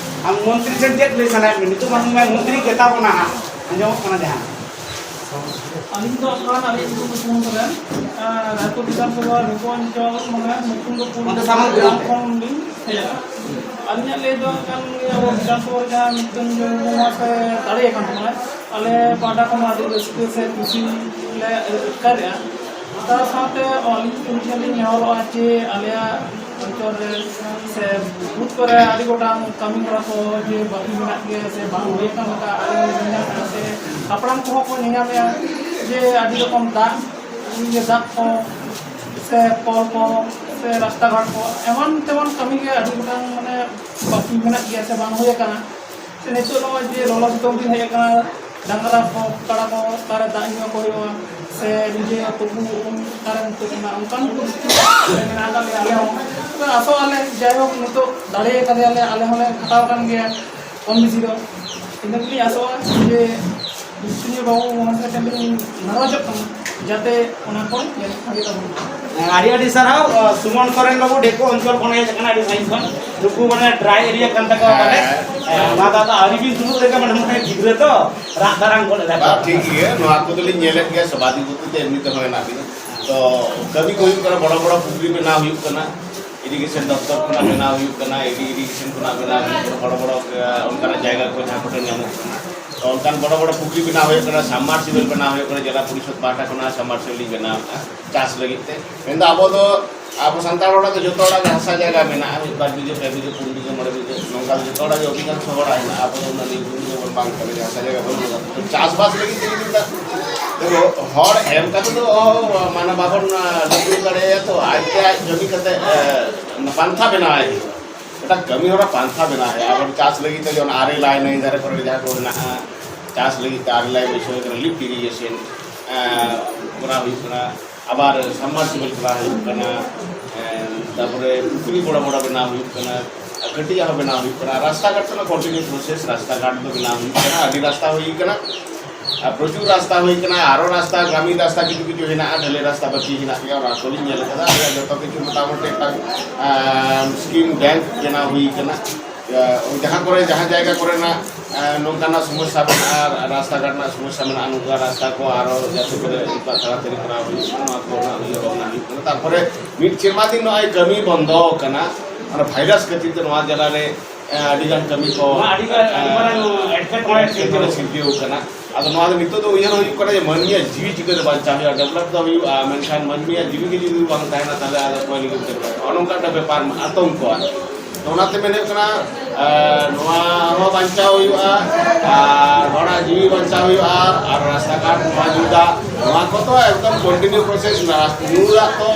ᱟᱢ ᱢᱚᱱᱛᱨᱤ ᱴᱷᱮᱱ ᱪᱮᱫ ᱞᱟᱹᱭ ᱥᱟᱱᱟᱭᱮᱫ ᱢᱮᱭᱟ? ᱱᱤᱛᱚᱜ ᱢᱟ ᱱᱩᱭ ᱢᱟ ᱢᱚᱱᱛᱨᱤ ᱜᱮᱛᱟ ᱵᱚᱱᱟ ᱦᱟᱸᱜ, ᱟᱸᱡᱚᱢᱚᱜ ᱠᱟᱱᱟ ᱡᱟᱦᱟᱸ᱾ ᱟᱹᱞᱤᱧ ᱫᱚ ᱟᱥᱚᱞ ᱟᱹᱞᱤᱧ ᱧᱩᱛᱩᱢ ᱫᱚ ᱥᱩᱢᱚᱱ ᱥᱚᱨᱮᱱ, ᱟᱨ ᱨᱟᱭᱯᱩᱨ ᱵᱤᱫᱷᱟᱱ ᱥᱚᱵᱷᱟ ᱨᱩᱯᱚ ᱚᱧᱪᱚᱞ, ᱢᱟᱱᱮ ᱢᱩᱠᱩᱱᱫᱚᱯᱩᱨ ᱚᱱᱛᱮ ᱥᱟᱢᱟᱝ ᱨᱮ᱾ ᱜᱨᱟᱢ ᱠᱷᱚᱱ ᱞᱤᱧ ᱦᱮᱡ ᱟᱠᱟᱱᱟ᱾ ᱟᱹᱞᱤᱧᱟᱜ ᱞᱟᱹᱭ ᱫᱚ ᱠᱟᱱ ᱜᱮᱭᱟ, ᱟᱵᱚ ᱵᱤᱫᱷᱟᱱ ᱥᱚᱵᱷᱟ ᱨᱮ ᱡᱟᱦᱟᱸ ᱢᱤᱫᱴᱮᱱ ᱡᱮ ᱱᱚᱣᱟ ᱥᱮ ᱫᱟᱲᱮ ᱟᱠᱟᱱ ᱛᱟᱵᱚᱱᱟ, ᱟᱞᱮ ᱯᱟᱦᱴᱟ ᱠᱷᱚᱱ ᱟᱹᱰᱤ ᱨᱟᱹᱥᱠᱟᱹ ᱥᱮ ᱠᱩᱥᱤ ᱞᱮ ᱟᱴᱠᱟᱨᱮᱜᱼᱟ᱾ ᱚᱱᱟ ᱥᱟᱶᱛᱮ ᱟᱹᱞᱤᱧ ᱴᱷᱮᱱ ᱞᱤᱧ ᱱᱮᱦᱚᱨᱚᱜᱼᱟ ᱡᱮ ᱟᱞᱮᱭᱟᱜ ᱚᱧᱪᱚᱞ ᱨᱮ ᱥᱮ ᱵᱩᱛᱷ ᱠᱚᱨᱮ ᱟᱹᱰᱤ ᱜᱚᱴᱟᱝ ᱠᱟᱹᱢᱤ ᱦᱚᱨᱟ ᱠᱚ ᱡᱮ ᱵᱟᱹᱠᱤ ᱢᱮᱱᱟᱜ ᱜᱮᱭᱟ ᱥᱮ ᱵᱟᱝ ᱦᱩᱭ ᱟᱠᱟᱱ ᱞᱮᱠᱟ ᱟᱞᱮ ᱞᱮ ᱧᱮᱞ ᱧᱟᱢᱮᱫᱼᱟ, ᱥᱮ ᱦᱟᱯᱲᱟᱢ ᱠᱚᱦᱚᱸ ᱠᱚ ᱧᱮᱞ ᱧᱟᱢᱮᱫᱼᱟ ᱡᱮ ᱟᱹᱰᱤ ᱨᱚᱠᱚᱢ ᱫᱟᱜ, ᱤᱭᱟᱹ ᱫᱟᱜ ᱠᱚ ᱥᱮ ᱠᱚᱞ ᱠᱚ ᱥᱮ ᱨᱟᱥᱛᱟ ᱜᱷᱟᱴ ᱠᱚ ᱮᱢᱟᱱ ᱛᱮᱢᱟᱱ ᱠᱟᱹᱢᱤ ᱜᱮ ᱟᱹᱰᱤ ᱜᱚᱴᱟᱝ ᱢᱟᱱᱮ ᱵᱟᱹᱠᱤ ᱢᱮᱱᱟᱜ ᱜᱮᱭᱟ ᱥᱮ ᱵᱟᱝ ᱦᱩᱭ ᱟᱠᱟᱱᱟ᱾ ᱥᱮ ᱱᱤᱛᱚᱜ ᱱᱚᱜᱼᱚᱭ ᱡᱮ ᱞᱚᱞᱚ ᱥᱤᱛᱩᱝ ᱫᱤᱱ ᱦᱮᱡ ᱟᱠᱟᱱᱟ, ᱰᱟᱝᱨᱟ ᱠᱚ, ᱠᱟᱰᱟ ᱠᱚ, ᱚᱠᱟᱨᱮ ᱫᱟᱜ ᱧᱩ ᱟᱠᱚ ᱦᱩᱭᱩᱜᱼᱟ, ᱥᱮ ᱱᱤᱡᱮ ᱛᱩᱯᱩ ᱩᱢ ᱚᱠᱟᱨᱮᱢ ᱛᱩᱯᱩᱱᱟ, ᱚᱱᱠᱟᱱ ᱯᱚᱨᱤᱥᱛᱷᱤᱛᱤ ᱨᱮ ᱢᱮᱱᱟᱜ ᱟᱠᱟᱫ ᱞᱮᱭᱟ ᱟᱞᱮ ᱦᱚᱸ᱾ ᱛᱚ, ᱟᱥᱚᱜ ᱟᱞᱮ, ᱡᱟᱭᱦᱳᱠ, ᱱᱤᱛᱚᱜ ᱫᱟᱲᱮ ᱠᱟᱫᱮᱭᱟᱞᱮ, ᱟᱞᱮ ᱦᱚᱸᱞᱮ ᱠᱷᱟᱴᱟᱣ ᱟᱠᱟᱱ ᱜᱮᱭᱟ ᱠᱚᱢ ᱵᱮᱥᱤ ᱫᱚ᱾ ᱤᱱᱟᱹ ᱜᱮᱞᱤᱧ ᱟᱥᱚᱜᱼᱟ ᱡᱮ ᱢᱤᱥᱴᱤ ᱵᱟᱹᱵᱩ ᱢᱚᱦᱟᱥᱚᱭ ᱴᱷᱮᱱ ᱞᱤᱧ ᱱᱟᱨᱚᱡᱚᱜ ᱠᱟᱱᱟ, ᱡᱟᱛᱮ ᱚᱱᱟ ᱠᱚ ᱧᱮᱞ ᱥᱟᱸᱜᱮ ᱛᱟᱵᱚᱱ ᱢᱟ᱾ ᱟᱹᱰᱤ ᱟᱹᱰᱤ ᱥᱟᱨᱦᱟᱣ᱾ ᱥᱩᱢᱚᱱ ᱥᱚᱨᱮᱱ ᱵᱟᱹᱵᱩ ᱰᱷᱮᱠᱚ ᱚᱧᱪᱚᱞ ᱠᱷᱚᱱ ᱦᱮᱡ ᱟᱠᱟᱱᱟ, ᱟᱹᱰᱤ ᱥᱟᱺᱜᱤᱧ ᱠᱷᱚᱱ᱾ ᱱᱩᱠᱩ ᱢᱟᱱᱮ ᱴᱨᱟᱭ ᱮᱨᱤᱭᱟ ᱠᱟᱱ ᱛᱟᱠᱚᱣᱟ ᱯᱟᱞᱮ᱾ ᱦᱮᱸ᱾ ᱦᱮᱸ, ᱚᱱᱟ ᱫᱚ ᱟᱫᱚ ᱟᱹᱣᱨᱤ ᱵᱤᱱ ᱫᱩᱲᱩᱵ ᱨᱮᱜᱮ ᱢᱟᱱᱮ ᱢᱚᱱᱮ ᱜᱤᱫᱽᱨᱟᱹ ᱛᱚ ᱨᱟᱜ ᱫᱟᱨᱟᱝ ᱜᱚᱫ ᱮᱫᱟ᱾ ᱵᱟᱝ, ᱴᱷᱤᱠ ᱜᱮᱭᱟ, ᱱᱚᱣᱟ ᱠᱚᱫᱚᱞᱤᱧ ᱧᱮᱞᱮᱫ ᱜᱮᱭᱟ, ᱥᱚᱵᱷᱟᱫᱷᱤᱯᱚᱛᱤ ᱛᱮ ᱮᱢᱱᱤ ᱛᱮᱦᱚᱸ ᱦᱮᱱᱟᱜ ᱞᱤᱧᱟ᱾ ᱛᱚ ᱠᱟᱹᱢᱤ ᱠᱚ ᱦᱩᱭᱩᱜ ᱠᱟᱱᱟ, ᱵᱚᱲᱚ ᱵᱚᱲᱚ ᱯᱩᱠᱷᱨᱤ ᱵᱮᱱᱟᱣ ᱦᱩᱭᱩᱜ ᱠᱟᱱᱟ, ᱤᱨᱤᱜᱮᱥᱚᱱ ᱫᱚᱯᱛᱚᱨ ᱠᱷᱚᱱᱟᱜ ᱵᱮᱱᱟᱣ ᱦᱩᱭᱩᱜ ᱠᱟᱱᱟ, ᱮᱰᱤ ᱤᱨᱤᱜᱮᱥᱚᱱ ᱠᱷᱚᱱᱟᱜ ᱵᱮᱱᱟᱣ ᱦᱩᱭᱩᱜ ᱠᱟᱱᱟ, ᱵᱚᱲᱚ ᱵᱚᱲᱚ, ᱟᱸ, ᱚᱱᱠᱟᱱᱟᱜ ᱡᱟᱭᱜᱟ ᱠᱚ ᱡᱟᱦᱟᱸ ᱠᱚᱨᱮ ᱧᱟᱢᱚᱜ ᱠᱟᱱᱟ᱾ ᱛᱚ ᱚᱱᱠᱟᱱ ᱵᱚᱲᱚ ᱵᱚᱲᱚ ᱯᱩᱠᱷᱨᱤ ᱵᱮᱱᱟᱣ ᱦᱩᱭᱩᱜ ᱠᱟᱱᱟ, ᱥᱟᱵᱢᱟᱨᱥᱤᱵᱮᱞ ᱵᱮᱱᱟᱣ ᱦᱩᱭᱩᱜ ᱠᱟᱱᱟ, ᱡᱮᱞᱟ ᱯᱚᱨᱤᱥᱚᱫ ᱯᱟᱦᱴᱟ ᱠᱷᱚᱱᱟᱜ ᱥᱟᱵᱢᱟᱨᱥᱤᱵᱮᱞ ᱞᱤᱧ ᱵᱮᱱᱟᱣ ᱮᱫᱟ ᱪᱟᱥ ᱞᱟᱹᱜᱤᱫ ᱛᱮ᱾ ᱢᱮᱱᱫᱚ ᱟᱵᱚ ᱫᱚ, ᱟᱵᱚ ᱥᱟᱱᱛᱟᱲ ᱦᱚᱲᱟᱜ ᱫᱚ ᱡᱚᱛᱚ ᱦᱚᱲᱟᱜ ᱜᱮ ᱦᱟᱥᱟ ᱡᱟᱭᱜᱟ ᱢᱮᱱᱟᱜᱼᱟ, ᱢᱤᱫ ᱵᱟᱨ ᱵᱤᱜᱷᱟᱹ, ᱯᱮ ᱵᱤᱜᱷᱟᱹ, ᱯᱩᱱ ᱵᱤᱜᱷᱟᱹ, ᱢᱚᱬᱮ ᱵᱤᱜᱷᱟᱹ, ᱱᱚᱝᱠᱟ ᱫᱚ ᱡᱚᱛᱚ ᱦᱚᱲᱟᱜ ᱜᱮ ᱚᱫᱷᱤᱠᱟᱝᱥᱚ ᱦᱚᱲᱟᱜ ᱦᱮᱱᱟᱜᱼᱟ᱾ ᱟᱵᱚ ᱫᱚ ᱩᱱᱟᱹᱜ ᱱᱤᱭᱟᱹ ᱵᱚᱱ ᱵᱟᱝ ᱠᱟᱹᱢᱤᱭᱟ, ᱦᱟᱥᱟ ᱡᱟᱭᱜᱟ ᱵᱟᱹᱱᱩᱜ ᱟᱠᱟᱫᱟ᱾ ᱛᱚ ᱪᱟᱥᱵᱟᱥ ᱞᱟᱹᱜᱤᱫ ᱛᱮ ᱡᱩᱫᱤ ᱫᱟᱜ, ᱫᱮᱠᱷᱚ, ᱦᱚᱲ ᱮᱢ ᱠᱟᱛᱮ ᱫᱚ, ᱚ, ᱢᱟᱱᱮ ᱵᱟᱵᱚᱱ, ᱟ, ᱞᱟᱹᱴᱩ ᱫᱟᱲᱮᱭᱟᱭᱟ ᱛᱚ, ᱟᱡᱛᱮ ᱟᱡ ᱠᱟᱹᱢᱤ ᱠᱟᱛᱮ, ᱮ, ᱯᱟᱱᱛᱷᱟ ᱵᱮᱱᱟᱣᱟᱭ ᱦᱩᱭᱩᱜᱼᱟ᱾ ᱢᱤᱫᱴᱟᱝ ᱠᱟᱹᱢᱤ ᱦᱚᱨᱟ ᱯᱟᱱᱛᱷᱟ ᱵᱮᱱᱟᱣ ᱦᱩᱭᱩᱜᱼᱟ᱾ ᱟᱵᱚ ᱪᱟᱥ ᱞᱟᱹᱜᱤᱫ ᱛᱮ ᱡᱮᱢᱚᱱ ᱟᱨᱮ ᱞᱟᱭ ᱱᱟᱹᱭ ᱫᱷᱟᱨᱮ ᱠᱚᱨᱮ ᱡᱟᱦᱟᱸ ᱠᱚ ᱢᱮᱱᱟᱜᱼᱟ, ᱪᱟᱥ ᱞᱟᱹᱜᱤᱫ ᱛᱮ ᱟᱨᱮ ᱞᱟᱭ ᱵᱟᱹᱭᱥᱟᱹᱣ ᱠᱟᱱᱟ, ᱞᱤᱯᱴ ᱤᱨᱤᱜᱮᱥᱚᱱ, ᱮ, ᱠᱚᱨᱟᱣ ᱦᱩᱭᱩᱜ ᱠᱟᱱᱟ, ᱟᱵᱟᱨ ᱥᱟᱵᱢᱟᱨᱥᱤᱵᱮᱞ ᱠᱚᱨᱟᱣ ᱦᱩᱭᱩᱜ ᱠᱟᱱᱟ, ᱮ, ᱛᱟᱨᱯᱚᱨᱮ ᱯᱩᱠᱷᱨᱤ ᱵᱚᱲᱚ ᱵᱚᱲᱚ ᱵᱮᱱᱟᱣ ᱦᱩᱭᱩᱜ ᱠᱟᱱᱟ, ᱠᱟᱹᱴᱤᱡ ᱟᱜ ᱦᱚᱸ ᱵᱮᱱᱟᱣ ᱦᱩᱭᱩᱜ ᱠᱟᱱᱟ᱾ ᱨᱟᱥᱛᱟ ᱜᱷᱟᱴ ᱨᱮᱱᱟᱜ ᱠᱚᱱᱴᱤᱱᱤᱭᱩ ᱯᱨᱚᱥᱮᱥ, ᱨᱟᱥᱛᱟ ᱜᱷᱟᱴ ᱫᱚ ᱵᱮᱱᱟᱣ ᱦᱩᱭᱩᱜ ᱠᱟᱱᱟ, ᱟᱹᱰᱤ ᱨᱟᱥᱛᱟ ᱦᱩᱭ ᱠᱟᱱᱟ, ᱟᱨ ᱯᱨᱚᱪᱩᱨ ᱨᱟᱥᱛᱟ ᱦᱩᱭ ᱠᱟᱱᱟ, ᱟᱨᱚ ᱨᱟᱥᱛᱟ, ᱜᱨᱟᱢᱤᱱ ᱨᱟᱥᱛᱟ ᱠᱤᱪᱷᱩ ᱠᱤᱪᱷᱩ ᱦᱮᱱᱟᱜᱼᱟ, ᱰᱷᱟᱹᱞᱟᱹᱭ ᱨᱟᱥᱛᱟ ᱵᱟᱹᱠᱤ ᱦᱮᱱᱟᱜ ᱜᱮᱭᱟ, ᱚᱱᱟ ᱠᱚᱞᱤᱧ ᱧᱮᱞ ᱠᱟᱫᱟ᱾ ᱟᱞᱮᱭᱟᱜ ᱡᱚᱛᱚ ᱠᱤᱪᱷᱩ ᱢᱚᱴᱟᱢᱩᱴᱤ ᱢᱤᱫᱴᱟᱝ, ᱟᱢ, ᱥᱠᱤᱢ ᱵᱮᱝᱠ ᱵᱮᱱᱟᱣ ᱦᱩᱭ ᱠᱟᱱᱟ᱾ ᱡᱟᱦᱟᱸ ᱠᱚᱨᱮ, ᱡᱟᱦᱟᱸ ᱡᱟᱭᱜᱟ ᱠᱚᱨᱮᱱᱟᱜ, ᱮ, ᱱᱚᱝᱠᱟᱱᱟᱜ ᱥᱚᱢᱚᱥᱥᱟ ᱢᱮᱱᱟᱜᱼᱟ, ᱨᱟᱥᱛᱟ ᱜᱷᱟᱴ ᱨᱮᱱᱟᱜ ᱥᱚᱢᱚᱥᱥᱟ ᱢᱮᱱᱟᱜᱼᱟ, ᱱᱚᱝᱠᱟ ᱨᱟᱥᱛᱟ ᱠᱚ ᱟᱨᱚ ᱡᱟᱛᱮ ᱠᱚᱨᱮ ᱚᱱᱠᱟ ᱛᱟᱲᱟᱛᱟᱲᱤ ᱠᱚᱨᱟᱣ ᱦᱩᱭᱩᱜ ᱠᱟᱱᱟ, ᱱᱚᱣᱟ ᱠᱚᱨᱮᱱᱟᱜ ᱩᱭᱦᱟᱹᱨ ᱵᱷᱟᱵᱽᱱᱟ ᱦᱩᱭᱩᱜ ᱠᱟᱱᱟ᱾ ᱛᱟᱨᱯᱚᱨᱮ ᱢᱤᱫ ᱥᱮᱨᱢᱟ ᱫᱤᱱ ᱱᱚᱜᱼᱚᱭ ᱠᱟᱹᱢᱤ ᱵᱚᱱᱫᱚ ᱟᱠᱟᱱᱟ, ᱚᱱᱟ ᱵᱷᱟᱭᱨᱟᱥ ᱠᱷᱟᱹᱛᱤᱨ ᱛᱮ ᱱᱚᱣᱟ ᱡᱮᱞᱟ ᱨᱮ, ᱮ, ᱟᱹᱰᱤ ᱜᱟᱱ ᱠᱟᱹᱢᱤ ᱠᱚ, ᱱᱚᱣᱟ ᱟᱹᱰᱤ ᱜᱟᱱ, ᱟᱹᱰᱤ ᱮ, ᱢᱟᱨᱟᱝ ᱮᱴᱠᱮᱴᱚᱬᱮ ᱮᱴᱠᱮᱴᱚᱬᱮ ᱥᱤᱨᱡᱟᱹᱣ ᱥᱤᱨᱡᱟᱹᱣ ᱠᱟᱱᱟ᱾ ᱟᱫᱚ ᱱᱚᱣᱟ ᱫᱚ ᱱᱤᱛᱚᱜ ᱫᱚ ᱩᱭᱦᱟᱹᱨ ᱦᱩᱭᱩᱜ ᱠᱟᱱᱟ ᱡᱮ ᱢᱟᱹᱱᱢᱤᱭᱟᱜ ᱡᱤᱣᱤ ᱪᱤᱠᱟᱹᱛᱮ ᱵᱟᱧᱪᱟᱣ ᱦᱩᱭᱩᱜᱼᱟ, ᱰᱮᱵᱷᱞᱚᱯ ᱫᱚ ᱦᱩᱭᱩᱜᱼᱟ, ᱢᱮᱱᱠᱷᱟᱱ ᱢᱟᱹᱱᱢᱤᱭᱟᱜ ᱡᱤᱣᱤ ᱜᱮ ᱡᱩᱫᱤ ᱵᱟᱝ ᱛᱟᱦᱮᱱᱟ, ᱛᱟᱦᱚᱞᱮ ᱟᱫᱚ ᱚᱠᱚᱭ ᱞᱟᱹᱜᱤᱫ ᱛᱮ ᱰᱮᱵᱷᱞᱚᱯ? ᱱᱚᱜᱼᱚ ᱱᱚᱝᱠᱟ ᱢᱤᱫᱴᱟᱝ ᱵᱮᱯᱟᱨ ᱟᱛᱚᱝᱠᱚ ᱟᱨᱠᱤ᱾ ᱛᱚ ᱚᱱᱟᱛᱮ ᱢᱮᱱ ᱦᱩᱭᱩᱜ ᱠᱟᱱᱟ, ᱮ, ᱱᱚᱣᱟ ᱦᱚᱸ ᱵᱟᱧᱪᱟᱣ ᱦᱩᱭᱩᱜᱼᱟ, ᱟᱨ ᱦᱚᱲᱟᱜ ᱡᱤᱣᱤ ᱵᱟᱧᱪᱟᱣ ᱦᱩᱭᱩᱜᱼᱟ, ᱟᱨ ᱨᱟᱥᱛᱟ ᱜᱷᱟᱴ, ᱱᱚᱣᱟ ᱧᱩ ᱫᱟᱜ, ᱱᱚᱣᱟ ᱠᱚᱫᱚ ᱮᱠᱫᱚᱢ ᱠᱚᱱᱴᱤᱱᱤᱭᱩ ᱯᱨᱚᱥᱮᱥ ᱢᱮᱱᱟᱜᱼᱟ᱾ ᱧᱩ ᱫᱟᱜ ᱛᱚ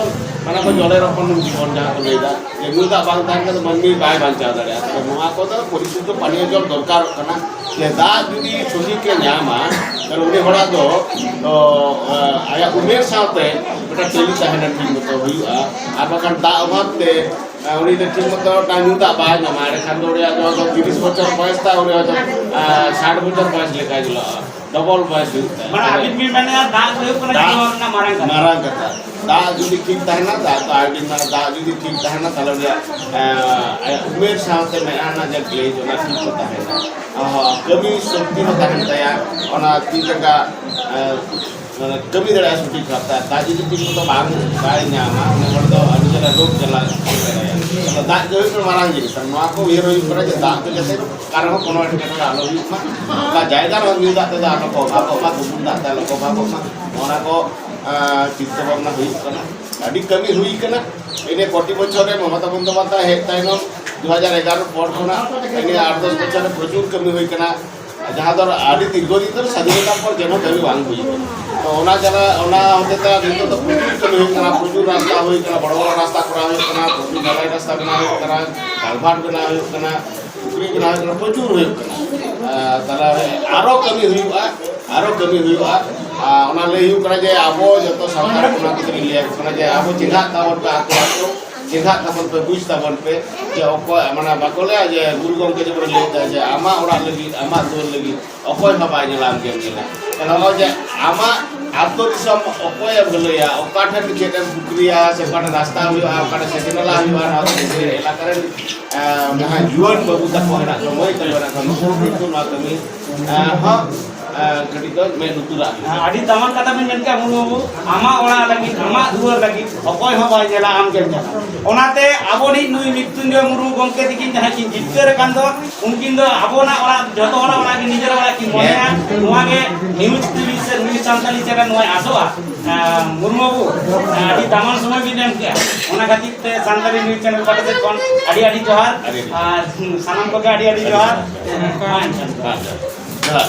ᱢᱟᱱᱮ ᱠᱚ ᱡᱚᱞᱮᱨ ᱦᱚᱯᱚᱱ ᱡᱤᱵᱚᱱ ᱡᱟᱦᱟᱸ ᱠᱚ ᱞᱟᱹᱭᱫᱟ, ᱡᱮ ᱧᱩ ᱫᱟᱜ ᱵᱟᱝ ᱛᱟᱦᱮᱱ ᱠᱷᱟᱱ ᱫᱚ ᱢᱟᱹᱱᱢᱤ ᱵᱟᱭ ᱵᱟᱧᱪᱟᱣ ᱫᱟᱲᱮᱭᱟᱜᱼᱟ᱾ ᱛᱚ ᱱᱚᱣᱟ ᱠᱚᱫᱚ ᱯᱚᱨᱤᱥᱩᱫᱽᱫᱷᱚ ᱯᱟᱱᱤᱭᱚ ᱡᱚᱞ ᱫᱚᱨᱠᱟᱨᱚᱜ ᱠᱟᱱᱟ᱾ ᱡᱮ ᱫᱟᱜ ᱡᱩᱫᱤ ᱥᱚᱴᱷᱤᱠ ᱮ ᱧᱟᱢᱟ, ᱛᱟᱦᱞᱮ ᱩᱱᱤ ᱦᱚᱲᱟᱜ ᱫᱚ, ᱫᱚ, ᱮ, ᱟᱭᱟᱜ ᱩᱢᱮᱨ ᱥᱟᱶᱛᱮ ᱢᱤᱫᱴᱟᱝ ᱴᱮᱞᱤ ᱛᱟᱦᱮᱱᱟ, ᱴᱷᱤᱠ ᱢᱚᱛᱚ ᱦᱩᱭᱩᱜᱼᱟ᱾ ᱟᱨ ᱵᱟᱠᱷᱟᱱ ᱫᱟᱜ ᱚᱵᱷᱟᱵ ᱛᱮ, ᱮ, ᱩᱱᱤ ᱫᱚ ᱴᱷᱤᱠ ᱢᱚᱛᱚ ᱢᱤᱫᱴᱟᱝ ᱧᱩ ᱫᱟᱜ ᱵᱟᱭ ᱧᱟᱢᱟ, ᱮᱸᱰᱮᱠᱷᱟᱱ ᱫᱚ ᱩᱱᱤᱭᱟᱜ ᱫᱚ ᱛᱤᱨᱤᱥ ᱵᱚᱪᱷᱚᱨ ᱵᱚᱭᱮᱥ ᱛᱟᱭ, ᱩᱱᱤ ᱦᱚᱭᱛᱳ, ᱮ, ᱥᱟᱴ ᱵᱚᱪᱷᱚᱨ ᱵᱚᱭᱮᱥ ᱞᱮᱠᱟᱭ ᱧᱮᱞᱚᱜᱼᱟ᱾ ᱰᱚᱵᱚᱞ ᱵᱚᱭᱮᱥ ᱦᱩᱭᱩᱜ ᱛᱟᱭᱟ᱾ ᱢᱟᱱᱮ ᱟᱹᱵᱤᱱ ᱵᱤᱱ ᱢᱮᱱᱮᱫᱼᱟ ᱫᱟᱜ ᱦᱩᱭᱩᱜ ᱠᱟᱱᱟ ᱫᱟᱜ ᱡᱤᱭᱚᱱ ᱨᱮᱱᱟᱜ ᱢᱟᱨᱟᱝ ᱠᱟᱛᱷᱟ᱾ ᱢᱟᱨᱟᱝ ᱠᱟᱛᱷᱟ᱾ ᱫᱟᱜ ᱡᱩᱫᱤ ᱴᱷᱤᱠ ᱛᱟᱦᱮᱱᱟ, ᱫᱟᱜ ᱫᱚ ᱟᱹᱰᱤ ᱢᱟᱨᱟᱝ, ᱫᱟᱜ ᱡᱩᱫᱤ ᱴᱷᱤᱠ ᱛᱟᱦᱮᱱᱟ, ᱛᱟᱦᱞᱮ ᱩᱱᱤᱭᱟᱜ, ᱮᱸ, ᱟᱭᱟᱜ ᱩᱢᱮᱨ ᱥᱟᱶᱛᱮ ᱢᱮᱫᱦᱟ ᱨᱮᱱᱟᱜ ᱡᱟᱦᱟᱸ ᱜᱞᱮᱡᱽ, ᱚᱱᱟ ᱴᱷᱤᱠ ᱠᱚ ᱛᱟᱦᱮᱱᱟ᱾ ᱟᱨ ᱠᱟᱹᱢᱤ ᱥᱚᱠᱛᱤ ᱦᱚᱸ ᱛᱟᱦᱮᱱ ᱛᱟᱭᱟ, ᱚᱱᱟ ᱛᱤ ᱡᱟᱸᱜᱟ, ᱮᱸ, ᱢᱟᱱᱮ ᱠᱟᱹᱢᱤ ᱫᱟᱲᱮᱭᱟᱜᱼᱟ ᱥᱚᱴᱷᱤᱠ ᱵᱷᱟᱵᱽ ᱛᱮ᱾ ᱟᱨ ᱫᱟᱜ ᱡᱩᱫᱤ ᱴᱷᱤᱠ ᱢᱚᱛᱚ ᱵᱟᱝ, ᱵᱟᱭ ᱧᱟᱢᱟ, ᱩᱱᱤ ᱦᱚᱲ ᱫᱚ ᱟᱹᱰᱤ ᱪᱮᱦᱨᱟ ᱨᱳᱜᱽ ᱡᱟᱞᱟ ᱦᱩᱭ ᱫᱟᱲᱮᱭᱟᱜᱼᱟ᱾ ᱟᱫᱚ ᱫᱟᱜ ᱜᱮ ᱦᱩᱭᱩᱜ ᱠᱟᱱᱟ ᱢᱟᱨᱟᱝ ᱡᱤᱱᱤᱥ᱾ ᱟᱨ ᱱᱚᱣᱟ ᱠᱚ ᱩᱭᱦᱟᱹᱨ ᱦᱩᱭᱩᱜ ᱠᱟᱱᱟ ᱡᱮ ᱫᱟᱜ ᱫᱚ ᱡᱟᱛᱮ ᱚᱠᱟ ᱨᱮᱦᱚᱸ ᱠᱳᱱᱳ ᱮᱴᱠᱮᱴᱚᱬᱮ ᱟᱞᱚ ᱦᱩᱭᱩᱜ ᱢᱟ, ᱚᱠᱟ ᱡᱟᱭᱜᱟ ᱨᱮᱦᱚᱸ ᱧᱩ ᱫᱟᱜ ᱛᱮᱫᱚ ᱟᱞᱚ ᱠᱚ ᱚᱵᱷᱟᱵᱚᱜ ᱢᱟ, ᱵᱩᱵᱩᱱ ᱫᱟᱜ ᱛᱮ ᱟᱞᱚ ᱠᱚ ᱚᱵᱷᱟᱵᱚᱜ ᱢᱟ, ᱚᱱᱟ ᱠᱚ, ᱟᱸ, ᱪᱤᱱᱛᱟᱹ ᱵᱷᱟᱵᱽᱱᱟ ᱦᱩᱭᱩᱜ ᱠᱟᱱᱟ᱾ ᱟᱹᱰᱤ ᱠᱟᱹᱢᱤ ᱦᱩᱭ ᱠᱟᱱᱟ᱾ ᱤᱱᱟᱹ ᱯᱨᱚᱛᱤ ᱵᱚᱪᱷᱚᱨ ᱨᱮ ᱢᱚᱢᱚᱛᱟ ᱵᱚᱱᱫᱳᱯᱟᱫᱽᱫᱷᱟᱭ ᱦᱮᱡ ᱛᱟᱭᱱᱚᱢ ᱫᱩ ᱦᱟᱡᱟᱨ ᱮᱜᱟᱨᱚ ᱯᱚᱨ ᱠᱷᱚᱱᱟᱜ ᱤᱱᱟᱹ ᱟᱴ ᱫᱚᱥ ᱵᱚᱪᱷᱚᱨ ᱨᱮ ᱯᱨᱚᱪᱩᱨ ᱠᱟᱹᱢᱤ ᱦᱩᱭ ᱠᱟᱱᱟ, ᱡᱟᱦᱟᱸ ᱫᱚ ᱟᱹᱰᱤ ᱫᱤᱨᱜᱷᱚ ᱫᱤᱱ ᱫᱷᱚᱨᱮ ᱥᱟᱫᱷᱤᱱᱚᱛᱟ ᱯᱚᱨ ᱡᱮᱱᱚ ᱠᱟᱹᱢᱤ ᱵᱟᱝ ᱦᱩᱭ ᱠᱟᱱᱟ᱾ ᱛᱚ ᱚᱱᱟ ᱡᱟᱞᱟ, ᱚᱱᱟ ᱦᱚᱛᱮ ᱛᱮ ᱱᱤᱛᱚᱜ ᱫᱚ ᱯᱨᱚᱪᱩᱨ ᱠᱟᱹᱢᱤ ᱦᱩᱭᱩᱜ ᱠᱟᱱᱟ, ᱯᱨᱚᱪᱩᱨ ᱨᱟᱥᱛᱟ ᱦᱩᱭ ᱠᱟᱱᱟ, ᱵᱚᱲᱚ ᱵᱚᱲᱚ ᱨᱟᱥᱛᱟ ᱠᱚᱨᱟᱣ ᱦᱩᱭᱩᱜ ᱠᱟᱱᱟ, ᱯᱨᱚᱪᱩᱨ ᱰᱷᱟᱞᱟᱭ ᱨᱟᱥᱛᱟ ᱵᱮᱱᱟᱣ ᱦᱩᱭᱩᱜ ᱠᱟᱱᱟ, ᱠᱟᱞᱵᱷᱟᱨᱴ ᱵᱮᱱᱟᱣ ᱦᱩᱭᱩᱜ ᱠᱟᱱᱟ, ᱯᱩᱠᱷᱨᱤ ᱵᱮᱱᱟᱣ ᱦᱩᱭᱩᱜ ᱠᱟᱱᱟ, ᱯᱨᱚᱪᱩᱨ ᱦᱩᱭᱩᱜ ᱠᱟᱱᱟ᱾ ᱟᱨ ᱛᱟᱦᱞᱮ ᱟᱨᱚ ᱠᱟᱹᱢᱤ ᱦᱩᱭᱩᱜᱼᱟ, ᱟᱨᱚ ᱠᱟᱹᱢᱤ ᱦᱩᱭᱩᱜᱼᱟ᱾ ᱟᱨ ᱚᱱᱟ ᱞᱟᱹᱭ ᱦᱩᱭᱩᱜ ᱠᱟᱱᱟ ᱡᱮ ᱟᱵᱚ ᱡᱚᱛᱚ ᱥᱟᱱᱛᱟᱲ ᱠᱚ ᱚᱱᱟ ᱠᱷᱟᱹᱛᱤᱨ ᱤᱧ ᱞᱟᱹᱭ ᱟᱠᱚ ᱠᱟᱱᱟ ᱡᱮ ᱟᱵᱚ ᱪᱮᱸᱜᱷᱟᱜ ᱛᱟᱵᱚᱱ ᱯᱮ, ᱟᱹᱛᱩ ᱟᱹᱛᱩ ᱪᱮᱸᱜᱷᱟᱜ ᱛᱟᱵᱚᱱ ᱯᱮ, ᱵᱩᱡᱽ ᱛᱟᱵᱚᱱ ᱯᱮ ᱡᱮ ᱚᱠᱚᱭ, ᱢᱟᱱᱮ ᱵᱟᱠᱚ ᱞᱟᱹᱭᱟ ᱡᱮ ᱜᱩᱨᱩ ᱜᱚᱢᱠᱮ ᱡᱮᱢᱚᱱ ᱞᱟᱹᱭ ᱠᱟᱫᱟ ᱡᱮ ᱟᱢᱟᱜ ᱚᱲᱟᱜ ᱞᱟᱹᱜᱤᱫ, ᱟᱢᱟᱜ ᱫᱩᱣᱟᱹᱨ ᱞᱟᱹᱜᱤᱫ ᱚᱠᱚᱭ ᱦᱚᱸ ᱵᱟᱭ ᱧᱮᱞᱟ, ᱟᱢ ᱜᱮᱢ ᱧᱮᱞᱟ᱾ ᱛᱟᱦᱞᱮ ᱱᱚᱜᱼᱚᱭ ᱡᱮ ᱟᱢᱟᱜ ᱟᱹᱛᱩ ᱫᱤᱥᱚᱢ ᱚᱠᱚᱭᱮ ᱵᱷᱟᱹᱞᱟᱹᱭᱟ, ᱚᱠᱟ ᱴᱷᱮᱱ ᱪᱮᱫ ᱮᱢ ᱯᱩᱠᱷᱨᱤᱭᱟ, ᱥᱮ ᱚᱠᱟ ᱴᱷᱮᱱ ᱨᱟᱥᱛᱟ ᱦᱩᱭᱩᱜᱼᱟ, ᱚᱠᱟ ᱴᱷᱮᱱ ᱥᱮᱪᱮᱫ ᱱᱟᱞᱟ ᱦᱩᱭᱩᱜᱼᱟ, ᱱᱚᱣᱟ ᱫᱚ ᱱᱤᱡᱮ ᱮᱞᱟᱠᱟ ᱨᱮᱱ, ᱮᱸ, ᱡᱟᱦᱟᱸᱭ ᱡᱩᱣᱟᱹᱱ ᱵᱟᱹᱵᱩ ᱛᱟᱠᱚ ᱦᱮᱱᱟᱜ ᱠᱚᱣᱟ, ᱢᱟᱹᱭ ᱛᱟᱠᱚ ᱦᱮᱱᱟᱜ ᱠᱚᱣᱟ, ᱱᱩᱠᱩ ᱠᱤᱱᱛᱩ ᱱᱚᱣᱟ ᱠᱟᱹᱢᱤ, ᱮᱸ, ᱦᱚᱸ, ᱮᱸ, ᱠᱟᱹᱴᱤᱡ ᱫᱚ ᱢᱮᱫ ᱞᱩᱛᱩᱨᱟᱜ ᱦᱩᱭᱩᱜᱼᱟ᱾ ᱟᱹᱰᱤ ᱫᱟᱢᱟᱱ ᱠᱟᱛᱷᱟ ᱵᱮᱱ ᱢᱮᱱ ᱠᱮᱜᱼᱟ ᱢᱩᱨᱢᱩ ᱵᱟᱹᱵᱩ, ᱟᱢᱟᱜ ᱚᱲᱟᱜ ᱞᱟᱹᱜᱤᱫ, ᱟᱢᱟᱜ ᱫᱩᱣᱟᱹᱨ ᱞᱟᱹᱜᱤᱫ ᱚᱠᱚᱭ ᱦᱚᱸ ᱵᱟᱭ ᱧᱮᱞᱟ, ᱟᱢ ᱜᱮᱢ ᱧᱮᱞᱟ᱾ ᱚᱱᱟᱛᱮ ᱟᱵᱚ ᱱᱤᱡ ᱱᱩᱭ ᱢᱨᱤᱛᱛᱩᱧᱡᱚᱭ ᱢᱩᱨᱢᱩ ᱜᱚᱢᱠᱮ ᱛᱤᱠᱤᱱ ᱡᱟᱦᱟᱸᱭ ᱠᱤᱱ ᱡᱤᱛᱠᱟᱹᱨ ᱟᱠᱟᱱ ᱫᱚ, ᱩᱱᱠᱤᱱ ᱫᱚ ᱟᱵᱚᱱᱟᱜ ᱚᱲᱟᱜ, ᱡᱚᱛᱚ ᱦᱚᱲᱟᱜ ᱚᱲᱟᱜ ᱜᱮ ᱱᱤᱡᱮᱨ ᱚᱲᱟᱜ ᱠᱤᱱ ᱢᱚᱱᱮᱭᱟ᱾ ᱱᱚᱣᱟ ᱜᱮ ᱱᱤᱭᱩᱡᱽ ᱴᱤᱵᱷᱤ ᱥᱮ ᱱᱤᱭᱩᱡᱽ ᱥᱟᱱᱛᱟᱞᱤ ᱪᱮᱱᱮᱞ ᱱᱚᱣᱟᱭ ᱟᱥᱚᱜᱼᱟ᱾ ᱮᱸ, ᱢᱩᱨᱢᱩ ᱵᱟᱹᱵᱩ, ᱮᱸ, ᱟᱹᱰᱤ ᱫᱟᱢᱟᱱ ᱥᱚᱢᱚᱭ ᱵᱤᱱ ᱮᱢ ᱠᱮᱜᱼᱟ, ᱚᱱᱟ ᱠᱷᱟᱹᱛᱤᱨ ᱛᱮ ᱥᱟᱱᱛᱟᱞᱤ ᱱᱤᱭᱩᱡᱽ ᱪᱮᱱᱮᱞ ᱯᱟᱦᱴᱟ ᱥᱮᱫ ᱠᱷᱚᱱ ᱟᱹᱰᱤ ᱟᱹᱰᱤ ᱡᱚᱦᱟᱨ᱾ ᱟᱹᱰᱤ ᱟᱹᱰᱤ᱾ ᱟᱨ ᱥᱟᱱᱟᱢ ᱠᱚᱜᱮ ᱟᱹᱰᱤ ᱟᱹᱰᱤ ᱡᱚᱦᱟᱨ᱾ ᱢᱟ ᱮᱱᱠᱷᱟᱱ᱾ ᱡᱚᱦᱟᱨ᱾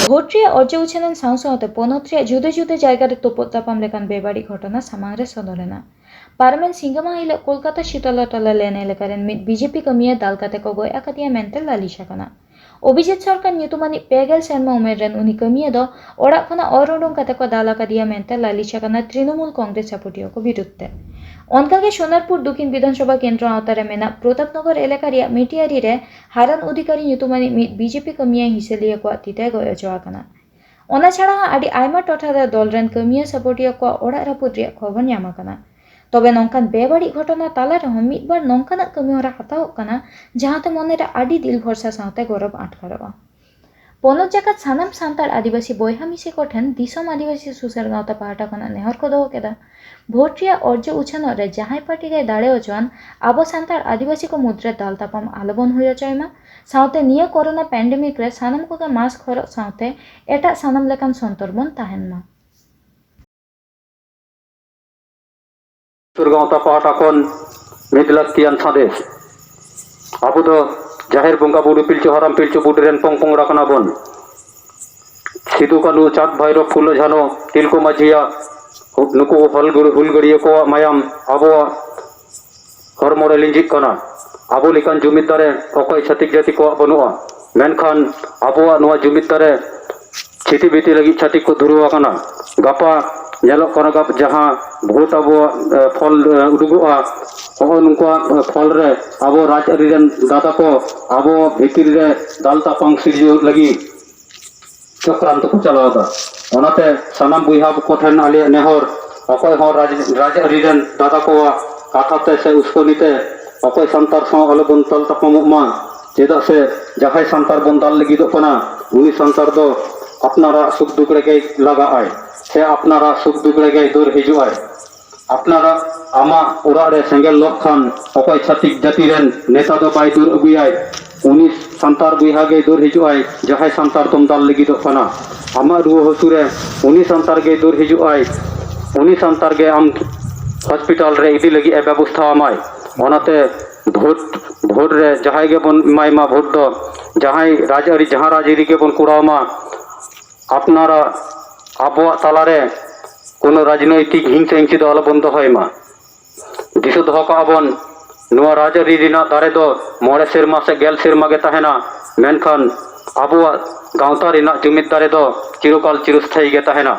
ᱵᱷᱳᱴ ᱨᱮᱭᱟᱜ ᱚᱨᱡᱚ ᱩᱪᱷᱟᱹᱱ ᱮᱱ ᱥᱟᱶ ᱥᱟᱶᱛᱮ ᱯᱚᱱᱚᱛ ᱨᱮᱭᱟᱜ ᱡᱩᱫᱟᱹ ᱡᱩᱫᱟᱹ ᱡᱟᱭᱜᱟ ᱨᱮ ᱛᱩᱯᱩᱫ ᱛᱟᱯᱟᱢ ᱞᱮᱠᱟᱱ ᱵᱮᱵᱟᱹᱲᱤᱡ ᱜᱷᱚᱴᱚᱱᱟ ᱥᱟᱢᱟᱝ ᱨᱮ ᱥᱚᱫᱚᱨ ᱮᱱᱟ᱾ ᱯᱟᱨᱚᱢᱮᱱ ᱥᱤᱸᱜᱟᱹ ᱢᱟᱦᱟ ᱦᱤᱞᱚᱜ ᱠᱳᱞᱠᱟᱛᱟ ᱥᱤᱛᱚᱞᱟ ᱴᱚᱞᱟ ᱞᱮᱱ ᱮᱞᱟᱠᱟ ᱨᱮᱱ ᱢᱤᱫ ᱵᱤᱡᱮᱯᱤ ᱠᱟᱹᱢᱤᱭᱟᱹ ᱫᱟᱞ ᱠᱟᱛᱮ ᱠᱚ ᱜᱚᱡ ᱟᱠᱟᱫᱮᱭᱟ ᱢᱮᱱᱛᱮ ᱞᱟᱹᱞᱤᱥ ᱟᱠᱟᱱᱟ᱾ ᱚᱵᱷᱤᱡᱤᱛ ᱥᱚᱨᱠᱟᱨ ᱧᱩᱛᱩᱢᱟᱱᱤᱡ ᱯᱮ ᱜᱮᱞ ᱥᱮᱨᱢᱟ ᱩᱢᱮᱨ ᱨᱮᱱ ᱩᱱᱤ ᱠᱟᱹᱢᱤᱭᱟᱹ ᱫᱚ ᱚᱲᱟᱜ ᱠᱷᱚᱱᱟᱜ ᱚᱨ ᱩᱰᱩᱝ ᱠᱟᱛᱮ ᱠᱚ ᱫᱟᱞ ᱟᱠᱟᱫᱮᱭᱟ ᱢᱮᱱᱛᱮ ᱞᱟᱹᱞᱤᱥ ᱟᱠᱟᱱᱟ ᱛᱨᱤᱱᱚᱢᱩᱞ ᱠᱚᱝᱜᱨᱮᱥ ᱥᱟᱯᱚᱴᱤᱭᱟᱹ ᱠᱚ ᱵᱤᱨᱩᱫᱷ ᱛᱮ᱾ ᱚᱱᱠᱟᱜᱮ ᱥᱳᱱᱟᱨᱯᱩᱨ ᱫᱚᱠᱷᱤᱱ ᱵᱤᱫᱷᱟᱱᱥᱚᱵᱷᱟ ᱠᱮᱱᱫᱨᱚ ᱟᱣᱛᱟ ᱨᱮ ᱢᱮᱱᱟᱜ ᱯᱨᱚᱛᱟᱯᱱᱚᱜᱚᱨ ᱮᱞᱟᱠᱟ ᱨᱮᱭᱟᱜ ᱢᱤᱴᱤᱭᱟᱨᱤ ᱨᱮ ᱦᱟᱨᱟᱱ ᱚᱫᱷᱤᱠᱟᱨᱤ ᱧᱩᱛᱩᱢᱟᱱᱤᱡ ᱢᱤᱫ ᱵᱤᱡᱮᱯᱤ ᱠᱟᱹᱢᱤᱭᱟᱹ ᱦᱤᱸᱥᱟᱹ ᱞᱤᱭᱟᱹ ᱠᱚᱣᱟᱜ ᱛᱤᱛᱮ ᱜᱚᱡ ᱦᱚᱪᱚ ᱟᱠᱟᱱᱟ᱾ ᱚᱱᱟ ᱪᱷᱟᱲᱟ ᱦᱚᱸ ᱟᱹᱰᱤ ᱟᱭᱢᱟ ᱴᱚᱴᱷᱟ ᱨᱮ ᱫᱚᱞ ᱨᱮᱱ ᱠᱟᱹᱢᱤᱭᱟᱹ ᱥᱟᱯᱚᱴᱤᱭᱟᱹ ᱠᱚᱣᱟᱜ ᱚᱲᱟᱜ ᱨᱟᱹᱯᱩᱫ ᱨᱮᱭᱟᱜ ᱠᱷᱚᱵᱚᱨ ᱧᱟᱢ ᱟᱠᱟᱱᱟ᱾ ᱛᱚᱵᱮ ᱱᱚᱝᱠᱟᱱ ᱵᱮᱵᱟᱹᱲᱤᱡ ᱜᱷᱚᱴᱚᱱᱟ ᱛᱟᱞᱟ ᱨᱮᱦᱚᱸ ᱢᱤᱫ ᱵᱟᱨ ᱱᱚᱝᱠᱟᱱᱟᱜ ᱠᱟᱹᱢᱤ ᱦᱚᱨᱟ ᱦᱟᱛᱟᱣᱚᱜ ᱠᱟᱱᱟ, ᱡᱟᱦᱟᱸᱛᱮ ᱢᱚᱱᱮᱨᱮ ᱟᱹᱰᱤ ᱫᱤᱞ ᱵᱷᱚᱨᱥᱟ ᱥᱟᱶᱛᱮ ᱜᱚᱨᱚᱵ ᱟᱴᱠᱟᱨᱚᱜᱼᱟ᱾ ᱯᱚᱱᱚᱛ ᱡᱟᱠᱟᱛ ᱥᱟᱱᱟᱢ ᱥᱟᱱᱛᱟᱲ ᱟᱹᱫᱤᱵᱟᱹᱥᱤ ᱵᱚᱭᱦᱟ ᱢᱤᱥᱤ ᱠᱚᱴᱷᱮᱱ ᱫᱤᱥᱚᱢ ᱟᱹᱫᱤᱵᱟᱹᱥᱤ ᱥᱩᱥᱟᱹᱨ ᱜᱟᱶᱛᱟ ᱯᱟᱦᱴᱟ ᱠᱷᱚᱱᱟᱜ ᱱᱮᱦᱚᱨ ᱠᱚ ᱫᱚᱦᱚ ᱠᱮᱫᱟ, ᱵᱷᱳᱴ ᱨᱮᱭᱟᱜ ᱚᱨᱡᱚ ᱩᱪᱷᱟᱹᱱᱚᱜ ᱨᱮ ᱡᱟᱦᱟᱸᱭ ᱯᱟᱨᱴᱤ ᱜᱮᱭ ᱫᱟᱲᱮ ᱦᱚᱪᱚᱣᱟᱱ, ᱟᱵᱚ ᱥᱟᱱᱛᱟᱲ ᱟᱹᱫᱤᱵᱟᱹᱥᱤ ᱠᱚ ᱢᱩᱫᱽᱨᱮ ᱫᱟᱞ ᱛᱟᱯᱟᱢ ᱟᱞᱚᱵᱚᱱ ᱦᱩᱭ ᱦᱚᱪᱚᱭ ᱢᱟ᱾ ᱥᱟᱶᱛᱮ ᱱᱤᱭᱟᱹ ᱠᱳᱨᱳᱱᱟ ᱯᱮᱱᱰᱮᱢᱤᱠ ᱨᱮ ᱥᱟᱱᱟᱢ ᱠᱚᱜᱮ ᱢᱟᱥᱠ ᱦᱚᱨᱚᱜ ᱥᱟᱶᱛᱮ ᱮᱴᱟᱜ ᱥᱟᱱᱟᱢ ᱞᱮᱠᱟᱱ ᱥᱚᱱᱛᱚᱨ ᱵᱚᱱ ᱛᱟᱦᱮᱱ ᱢᱟ᱾ ᱥᱩᱨ ᱜᱟᱶᱛᱟ ᱯᱟᱦᱴᱟ ᱠᱷᱚᱱ ᱢᱤᱫ ᱞᱟᱹᱠᱛᱤᱭᱟᱱ ᱥᱟᱸᱫᱮᱥ᱾ ᱟᱵᱚ ᱫᱚ ᱡᱟᱦᱮᱨ ᱵᱚᱸᱜᱟ ᱵᱩᱨᱩ ᱯᱤᱞᱪᱩ ᱦᱟᱲᱟᱢ ᱯᱤᱞᱪᱩ ᱵᱩᱰᱷᱤ ᱨᱮᱱ ᱯᱚᱝ ᱯᱚᱝᱲᱟ ᱠᱟᱱᱟ ᱵᱚᱱ᱾ ᱥᱤᱫᱩ ᱠᱟᱹᱱᱦᱩ, ᱪᱟᱸᱫᱽ ᱵᱷᱟᱭᱨᱚ, ᱯᱷᱩᱞᱳ ᱡᱷᱟᱱᱚ, ᱛᱤᱞᱠᱚ ᱢᱟᱹᱡᱷᱤᱭᱟᱜ ᱱᱩᱠᱩ ᱦᱩᱞ-, ᱦᱩᱞᱜᱟᱹᱨᱤᱭᱟᱹ ᱠᱚᱣᱟᱜ ᱢᱟᱭᱟᱢ ᱟᱵᱚᱣᱟᱜ ᱦᱚᱲᱢᱚ ᱨᱮ ᱞᱤᱸᱡᱤᱜ ᱠᱟᱱᱟ᱾ ᱟᱵᱚ ᱞᱮᱠᱟᱱ ᱡᱩᱢᱤᱫ ᱫᱟᱲᱮ ᱚᱠᱚᱭ ᱪᱷᱟᱹᱛᱤᱠ ᱡᱟᱹᱛᱤ ᱠᱚᱣᱟᱜ ᱵᱟᱹᱱᱩᱜᱼᱟ᱾ ᱢᱮᱱᱠᱷᱟᱱ ᱟᱵᱚᱣᱟᱜ ᱱᱚᱣᱟ ᱡᱩᱢᱤᱫ ᱫᱟᱲᱮ ᱪᱷᱤᱛᱤ ᱵᱤᱛᱤ ᱞᱟᱹᱜᱤᱫ ᱪᱷᱟᱹᱛᱤᱠ ᱠᱚ ᱫᱷᱩᱨᱟᱹᱣ ᱟᱠᱟᱱᱟ᱾ ᱜᱟᱯᱟ ᱧᱮᱞᱚᱜ ᱠᱟᱱᱟ, ᱜᱟᱯ-, ᱡᱟᱦᱟᱸ ᱵᱷᱳᱴ ᱟᱵᱚᱣᱟᱜ, ᱮ, ᱯᱷᱚᱞ, ᱮ, ᱩᱰᱩᱠᱚᱜᱼᱟ, ᱦᱚᱸᱜᱼᱚ ᱱᱚᱝᱠᱟ, ᱮ, ᱯᱷᱚᱞ ᱨᱮ ᱟᱵᱚ ᱨᱟᱡᱽᱟᱹᱨᱤ ᱨᱮᱱ ᱫᱟᱫᱟ ᱠᱚ ᱟᱵᱚ ᱵᱷᱤᱛᱤᱨ ᱨᱮ ᱫᱟᱞ ᱛᱟᱯᱟᱢ ᱥᱤᱨᱡᱟᱹᱣ ᱞᱟᱹᱜᱤᱫ ᱪᱚᱠᱨᱟᱱᱛᱚ ᱠᱚ ᱪᱟᱞᱟᱣ ᱮᱫᱟ᱾ ᱚᱱᱟᱛᱮ ᱥᱟᱱᱟᱢ ᱵᱚᱭᱦᱟ ᱠᱚ ᱴᱷᱮᱱ ᱟᱞᱮᱭᱟᱜ ᱱᱮᱦᱚᱨ, ᱚᱠᱚᱭ ᱦᱚᱸ ᱨᱟᱡᱽ-, ᱨᱟᱡᱽᱟᱹᱨᱤ ᱨᱮᱱ ᱫᱟᱫᱟ ᱠᱚᱣᱟᱜ ᱠᱟᱛᱷᱟ ᱛᱮ ᱥᱮ ᱩᱥᱠᱟᱹᱱᱤ ᱛᱮ ᱚᱠᱚᱭ ᱥᱟᱱᱛᱟᱲ ᱥᱟᱶ ᱟᱞᱚᱵᱚᱱ ᱫᱟᱞ ᱛᱟᱯᱟᱢᱚᱜ ᱢᱟ᱾ ᱪᱮᱫᱟᱜ ᱥᱮ ᱡᱟᱦᱟᱸᱭ ᱥᱟᱱᱛᱟᱲ ᱵᱚᱱ ᱫᱟᱞ ᱞᱟᱹᱜᱤᱫᱚᱜ ᱠᱟᱱᱟ, ᱩᱱᱤ ᱥᱟᱱᱛᱟᱲ ᱫᱚ ᱟᱯᱱᱟᱨᱟᱜ ᱥᱩᱠ ᱫᱩᱠ ᱨᱮᱜᱮᱭ ᱞᱟᱜᱟᱜᱼᱟᱭ, ᱥᱮ ᱟᱯᱱᱟᱨᱟᱜ ᱥᱩᱠ ᱫᱩᱠ ᱨᱮᱜᱮᱭ ᱫᱟᱹᱲ ᱦᱤᱡᱩᱜᱼᱟᱭ᱾ ᱟᱯᱱᱟᱨᱟᱜ, ᱟᱢᱟᱜ ᱚᱲᱟᱜ ᱨᱮ ᱥᱮᱸᱜᱮᱞ ᱞᱚᱜ ᱠᱷᱟᱱ ᱚᱠᱚᱭ ᱪᱷᱟᱹᱛᱤᱠ ᱡᱟᱹᱛᱤ ᱨᱮᱱ ᱱᱮᱛᱟ ᱫᱚ ᱵᱟᱭ ᱫᱟᱹᱲ ᱟᱹᱜᱩᱭᱟᱭ, ᱩᱱᱤ ᱥᱟᱱᱛᱟᱲ ᱵᱚᱭᱦᱟ ᱜᱮᱭ ᱫᱟᱹᱲ ᱦᱤᱡᱩᱜᱼᱟᱭ, ᱡᱟᱦᱟᱸᱭ ᱥᱟᱱᱛᱟᱲ ᱫᱚᱢ ᱫᱟᱞ ᱞᱟᱹᱜᱤᱫᱚᱜ ᱠᱟᱱᱟ᱾ ᱟᱢᱟᱜ ᱨᱩᱣᱟᱹ ᱦᱟᱹᱥᱩ ᱨᱮ ᱩᱱᱤ ᱥᱟᱱᱛᱟᱲ ᱜᱮᱭ ᱫᱟᱹᱲ ᱦᱤᱡᱩᱜᱼᱟᱭ, ᱩᱱᱤ ᱥᱟᱱᱛᱟᱲ ᱜᱮ ᱟᱢ ᱦᱚᱥᱯᱤᱴᱟᱞ ᱨᱮ ᱤᱫᱤ ᱞᱟᱹᱜᱤᱫ ᱮ ᱵᱮᱵᱚᱥᱛᱷᱟ ᱟᱢᱟᱭ᱾ ᱚᱱᱟᱛᱮ ᱵᱷᱳᱴ, ᱵᱷᱳᱴ ᱨᱮ ᱡᱟᱦᱟᱸᱭ ᱜᱮᱵᱚᱱ ᱮᱢᱟᱭ ᱢᱟ ᱵᱷᱳᱴ ᱫᱚ, ᱡᱟᱦᱟᱸᱭ ᱨᱟᱡᱽᱟᱹᱨᱤ, ᱡᱟᱦᱟᱸ ᱨᱟᱡᱽᱟᱹᱨᱤ ᱜᱮᱵᱚᱱ ᱠᱚᱨᱟᱣ ᱢᱟ, ᱟᱯᱱᱟᱨᱟᱜ, ᱟᱵᱚᱣᱟᱜ ᱛᱟᱞᱟᱨᱮ ᱠᱳᱱᱳ ᱨᱟᱡᱽᱱᱳᱭᱛᱤᱠ ᱦᱤᱝᱥᱟᱹ ᱦᱤᱝᱥᱤ ᱫᱚ ᱟᱞᱚᱵᱚᱱ ᱫᱚᱦᱚᱭ ᱢᱟ᱾ ᱫᱤᱥᱟᱹ ᱫᱚᱦᱚ ᱠᱟᱜᱼᱟ ᱵᱚᱱ, ᱱᱚᱣᱟ ᱨᱟᱡᱽᱟᱹᱨᱤ ᱨᱮᱱᱟᱜ ᱫᱟᱨᱮ ᱫᱚ ᱢᱚᱬᱮ ᱥᱮᱨᱢᱟ ᱥᱮ ᱜᱮᱞ ᱥᱮᱨᱢᱟ ᱜᱮ ᱛᱟᱦᱮᱱᱟ᱾ ᱢᱮᱱᱠᱷᱟᱱ ᱟᱵᱚᱣᱟᱜ ᱜᱟᱶᱛᱟ ᱨᱮᱱᱟᱜ ᱡᱩᱢᱤᱫ ᱫᱟᱲᱮ ᱫᱚ ᱪᱤᱨᱚᱠᱟᱞ ᱪᱤᱨᱚᱥᱛᱷᱟᱭᱤ ᱜᱮ ᱛᱟᱦᱮᱱᱟ᱾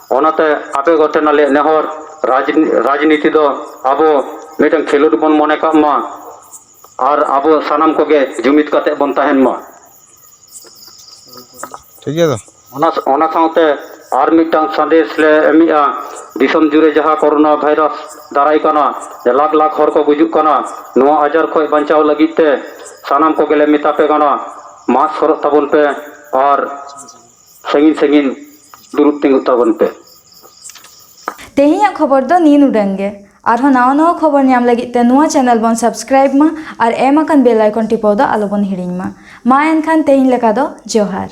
ᱚᱱᱟᱛᱮ ᱟᱯᱮ ᱠᱚᱴᱷᱮᱱ ᱟᱞᱮᱭᱟᱜ ᱱᱮᱦᱚᱨ, ᱨᱟᱡᱽ-, ᱨᱟᱡᱽᱱᱤᱛᱤ ᱫᱚ ᱟᱵᱚ ᱢᱤᱫᱴᱟᱝ ᱠᱷᱮᱞᱳᱰ ᱵᱚᱱ ᱢᱚᱱᱮ ᱠᱟᱜ ᱢᱟ ᱟᱨ ᱟᱵᱚ ᱥᱟᱱᱟᱢ ᱠᱚᱜᱮ ᱡᱩᱢᱤᱫ ᱠᱟᱛᱮ ᱵᱚᱱ ᱛᱟᱦᱮᱱ ᱢᱟ᱾ ᱴᱷᱤᱠ ᱜᱮᱭᱟ ᱛᱚ? ᱚᱱᱟ, ᱚᱱᱟ ᱥᱟᱶᱛᱮ ᱟᱨ ᱢᱤᱫᱴᱟᱝ ᱥᱟᱸᱫᱮᱥ ᱞᱮ ᱮᱢᱮᱜᱼᱟ, ᱫᱤᱥᱚᱢ ᱡᱩᱨᱮ ᱡᱟᱦᱟᱸ ᱠᱳᱨᱳᱱᱟ ᱵᱷᱟᱭᱨᱟᱥ ᱫᱟᱨᱟᱭ ᱠᱟᱱᱟ, ᱞᱟᱠᱷ ᱞᱟᱠᱷ ᱦᱚᱲ ᱠᱚ ᱜᱩᱡᱩᱜ ᱠᱟᱱᱟ, ᱱᱚᱣᱟ ᱟᱡᱟᱨ ᱠᱷᱚᱱ ᱵᱟᱧᱪᱟᱣ ᱞᱟᱹᱜᱤᱫ ᱛᱮ ᱥᱟᱱᱟᱢ ᱠᱚᱜᱮ ᱞᱮ ᱢᱮᱛᱟ ᱯᱮ ᱠᱟᱱᱟ, ᱢᱟᱥᱠ ᱦᱚᱨᱚᱜ ᱛᱟᱵᱚᱱ ᱯᱮ ᱟᱨ ᱥᱟᱺᱜᱤᱧ ᱥᱟᱺᱜᱤᱧ ᱫᱩᱲᱩᱵ ᱛᱤᱸᱜᱩ ᱛᱟᱵᱚᱱ ᱯᱮ᱾ ᱛᱮᱦᱮᱧᱟᱜ ᱠᱷᱚᱵᱚᱨ ᱫᱚ ᱱᱤᱱ ᱩᱰᱟᱹᱝ ᱜᱮ᱾ ᱟᱨᱦᱚᱸ ᱱᱟᱣᱟ ᱱᱟᱣᱟ ᱠᱷᱚᱵᱚᱨ ᱧᱟᱢ ᱞᱟᱹᱜᱤᱫ ᱛᱮ ᱱᱚᱣᱟ ᱪᱮᱱᱮᱞ ᱵᱚᱱ ᱥᱟᱵᱥᱠᱨᱟᱭᱤᱵ ᱢᱟ ᱟᱨ ᱮᱢ ᱟᱠᱟᱱ ᱵᱮᱞ ᱟᱭᱠᱚᱱ ᱴᱤᱯᱟᱹᱣ ᱫᱚ ᱟᱞᱚ ᱵᱚᱱ ᱦᱤᱲᱤᱧ ᱢᱟ᱾ ᱢᱟ ᱮᱱᱠᱷᱟᱱ ᱛᱮᱦᱮᱧ ᱞᱮᱠᱟ ᱫᱚ ᱡᱚᱦᱟᱨ᱾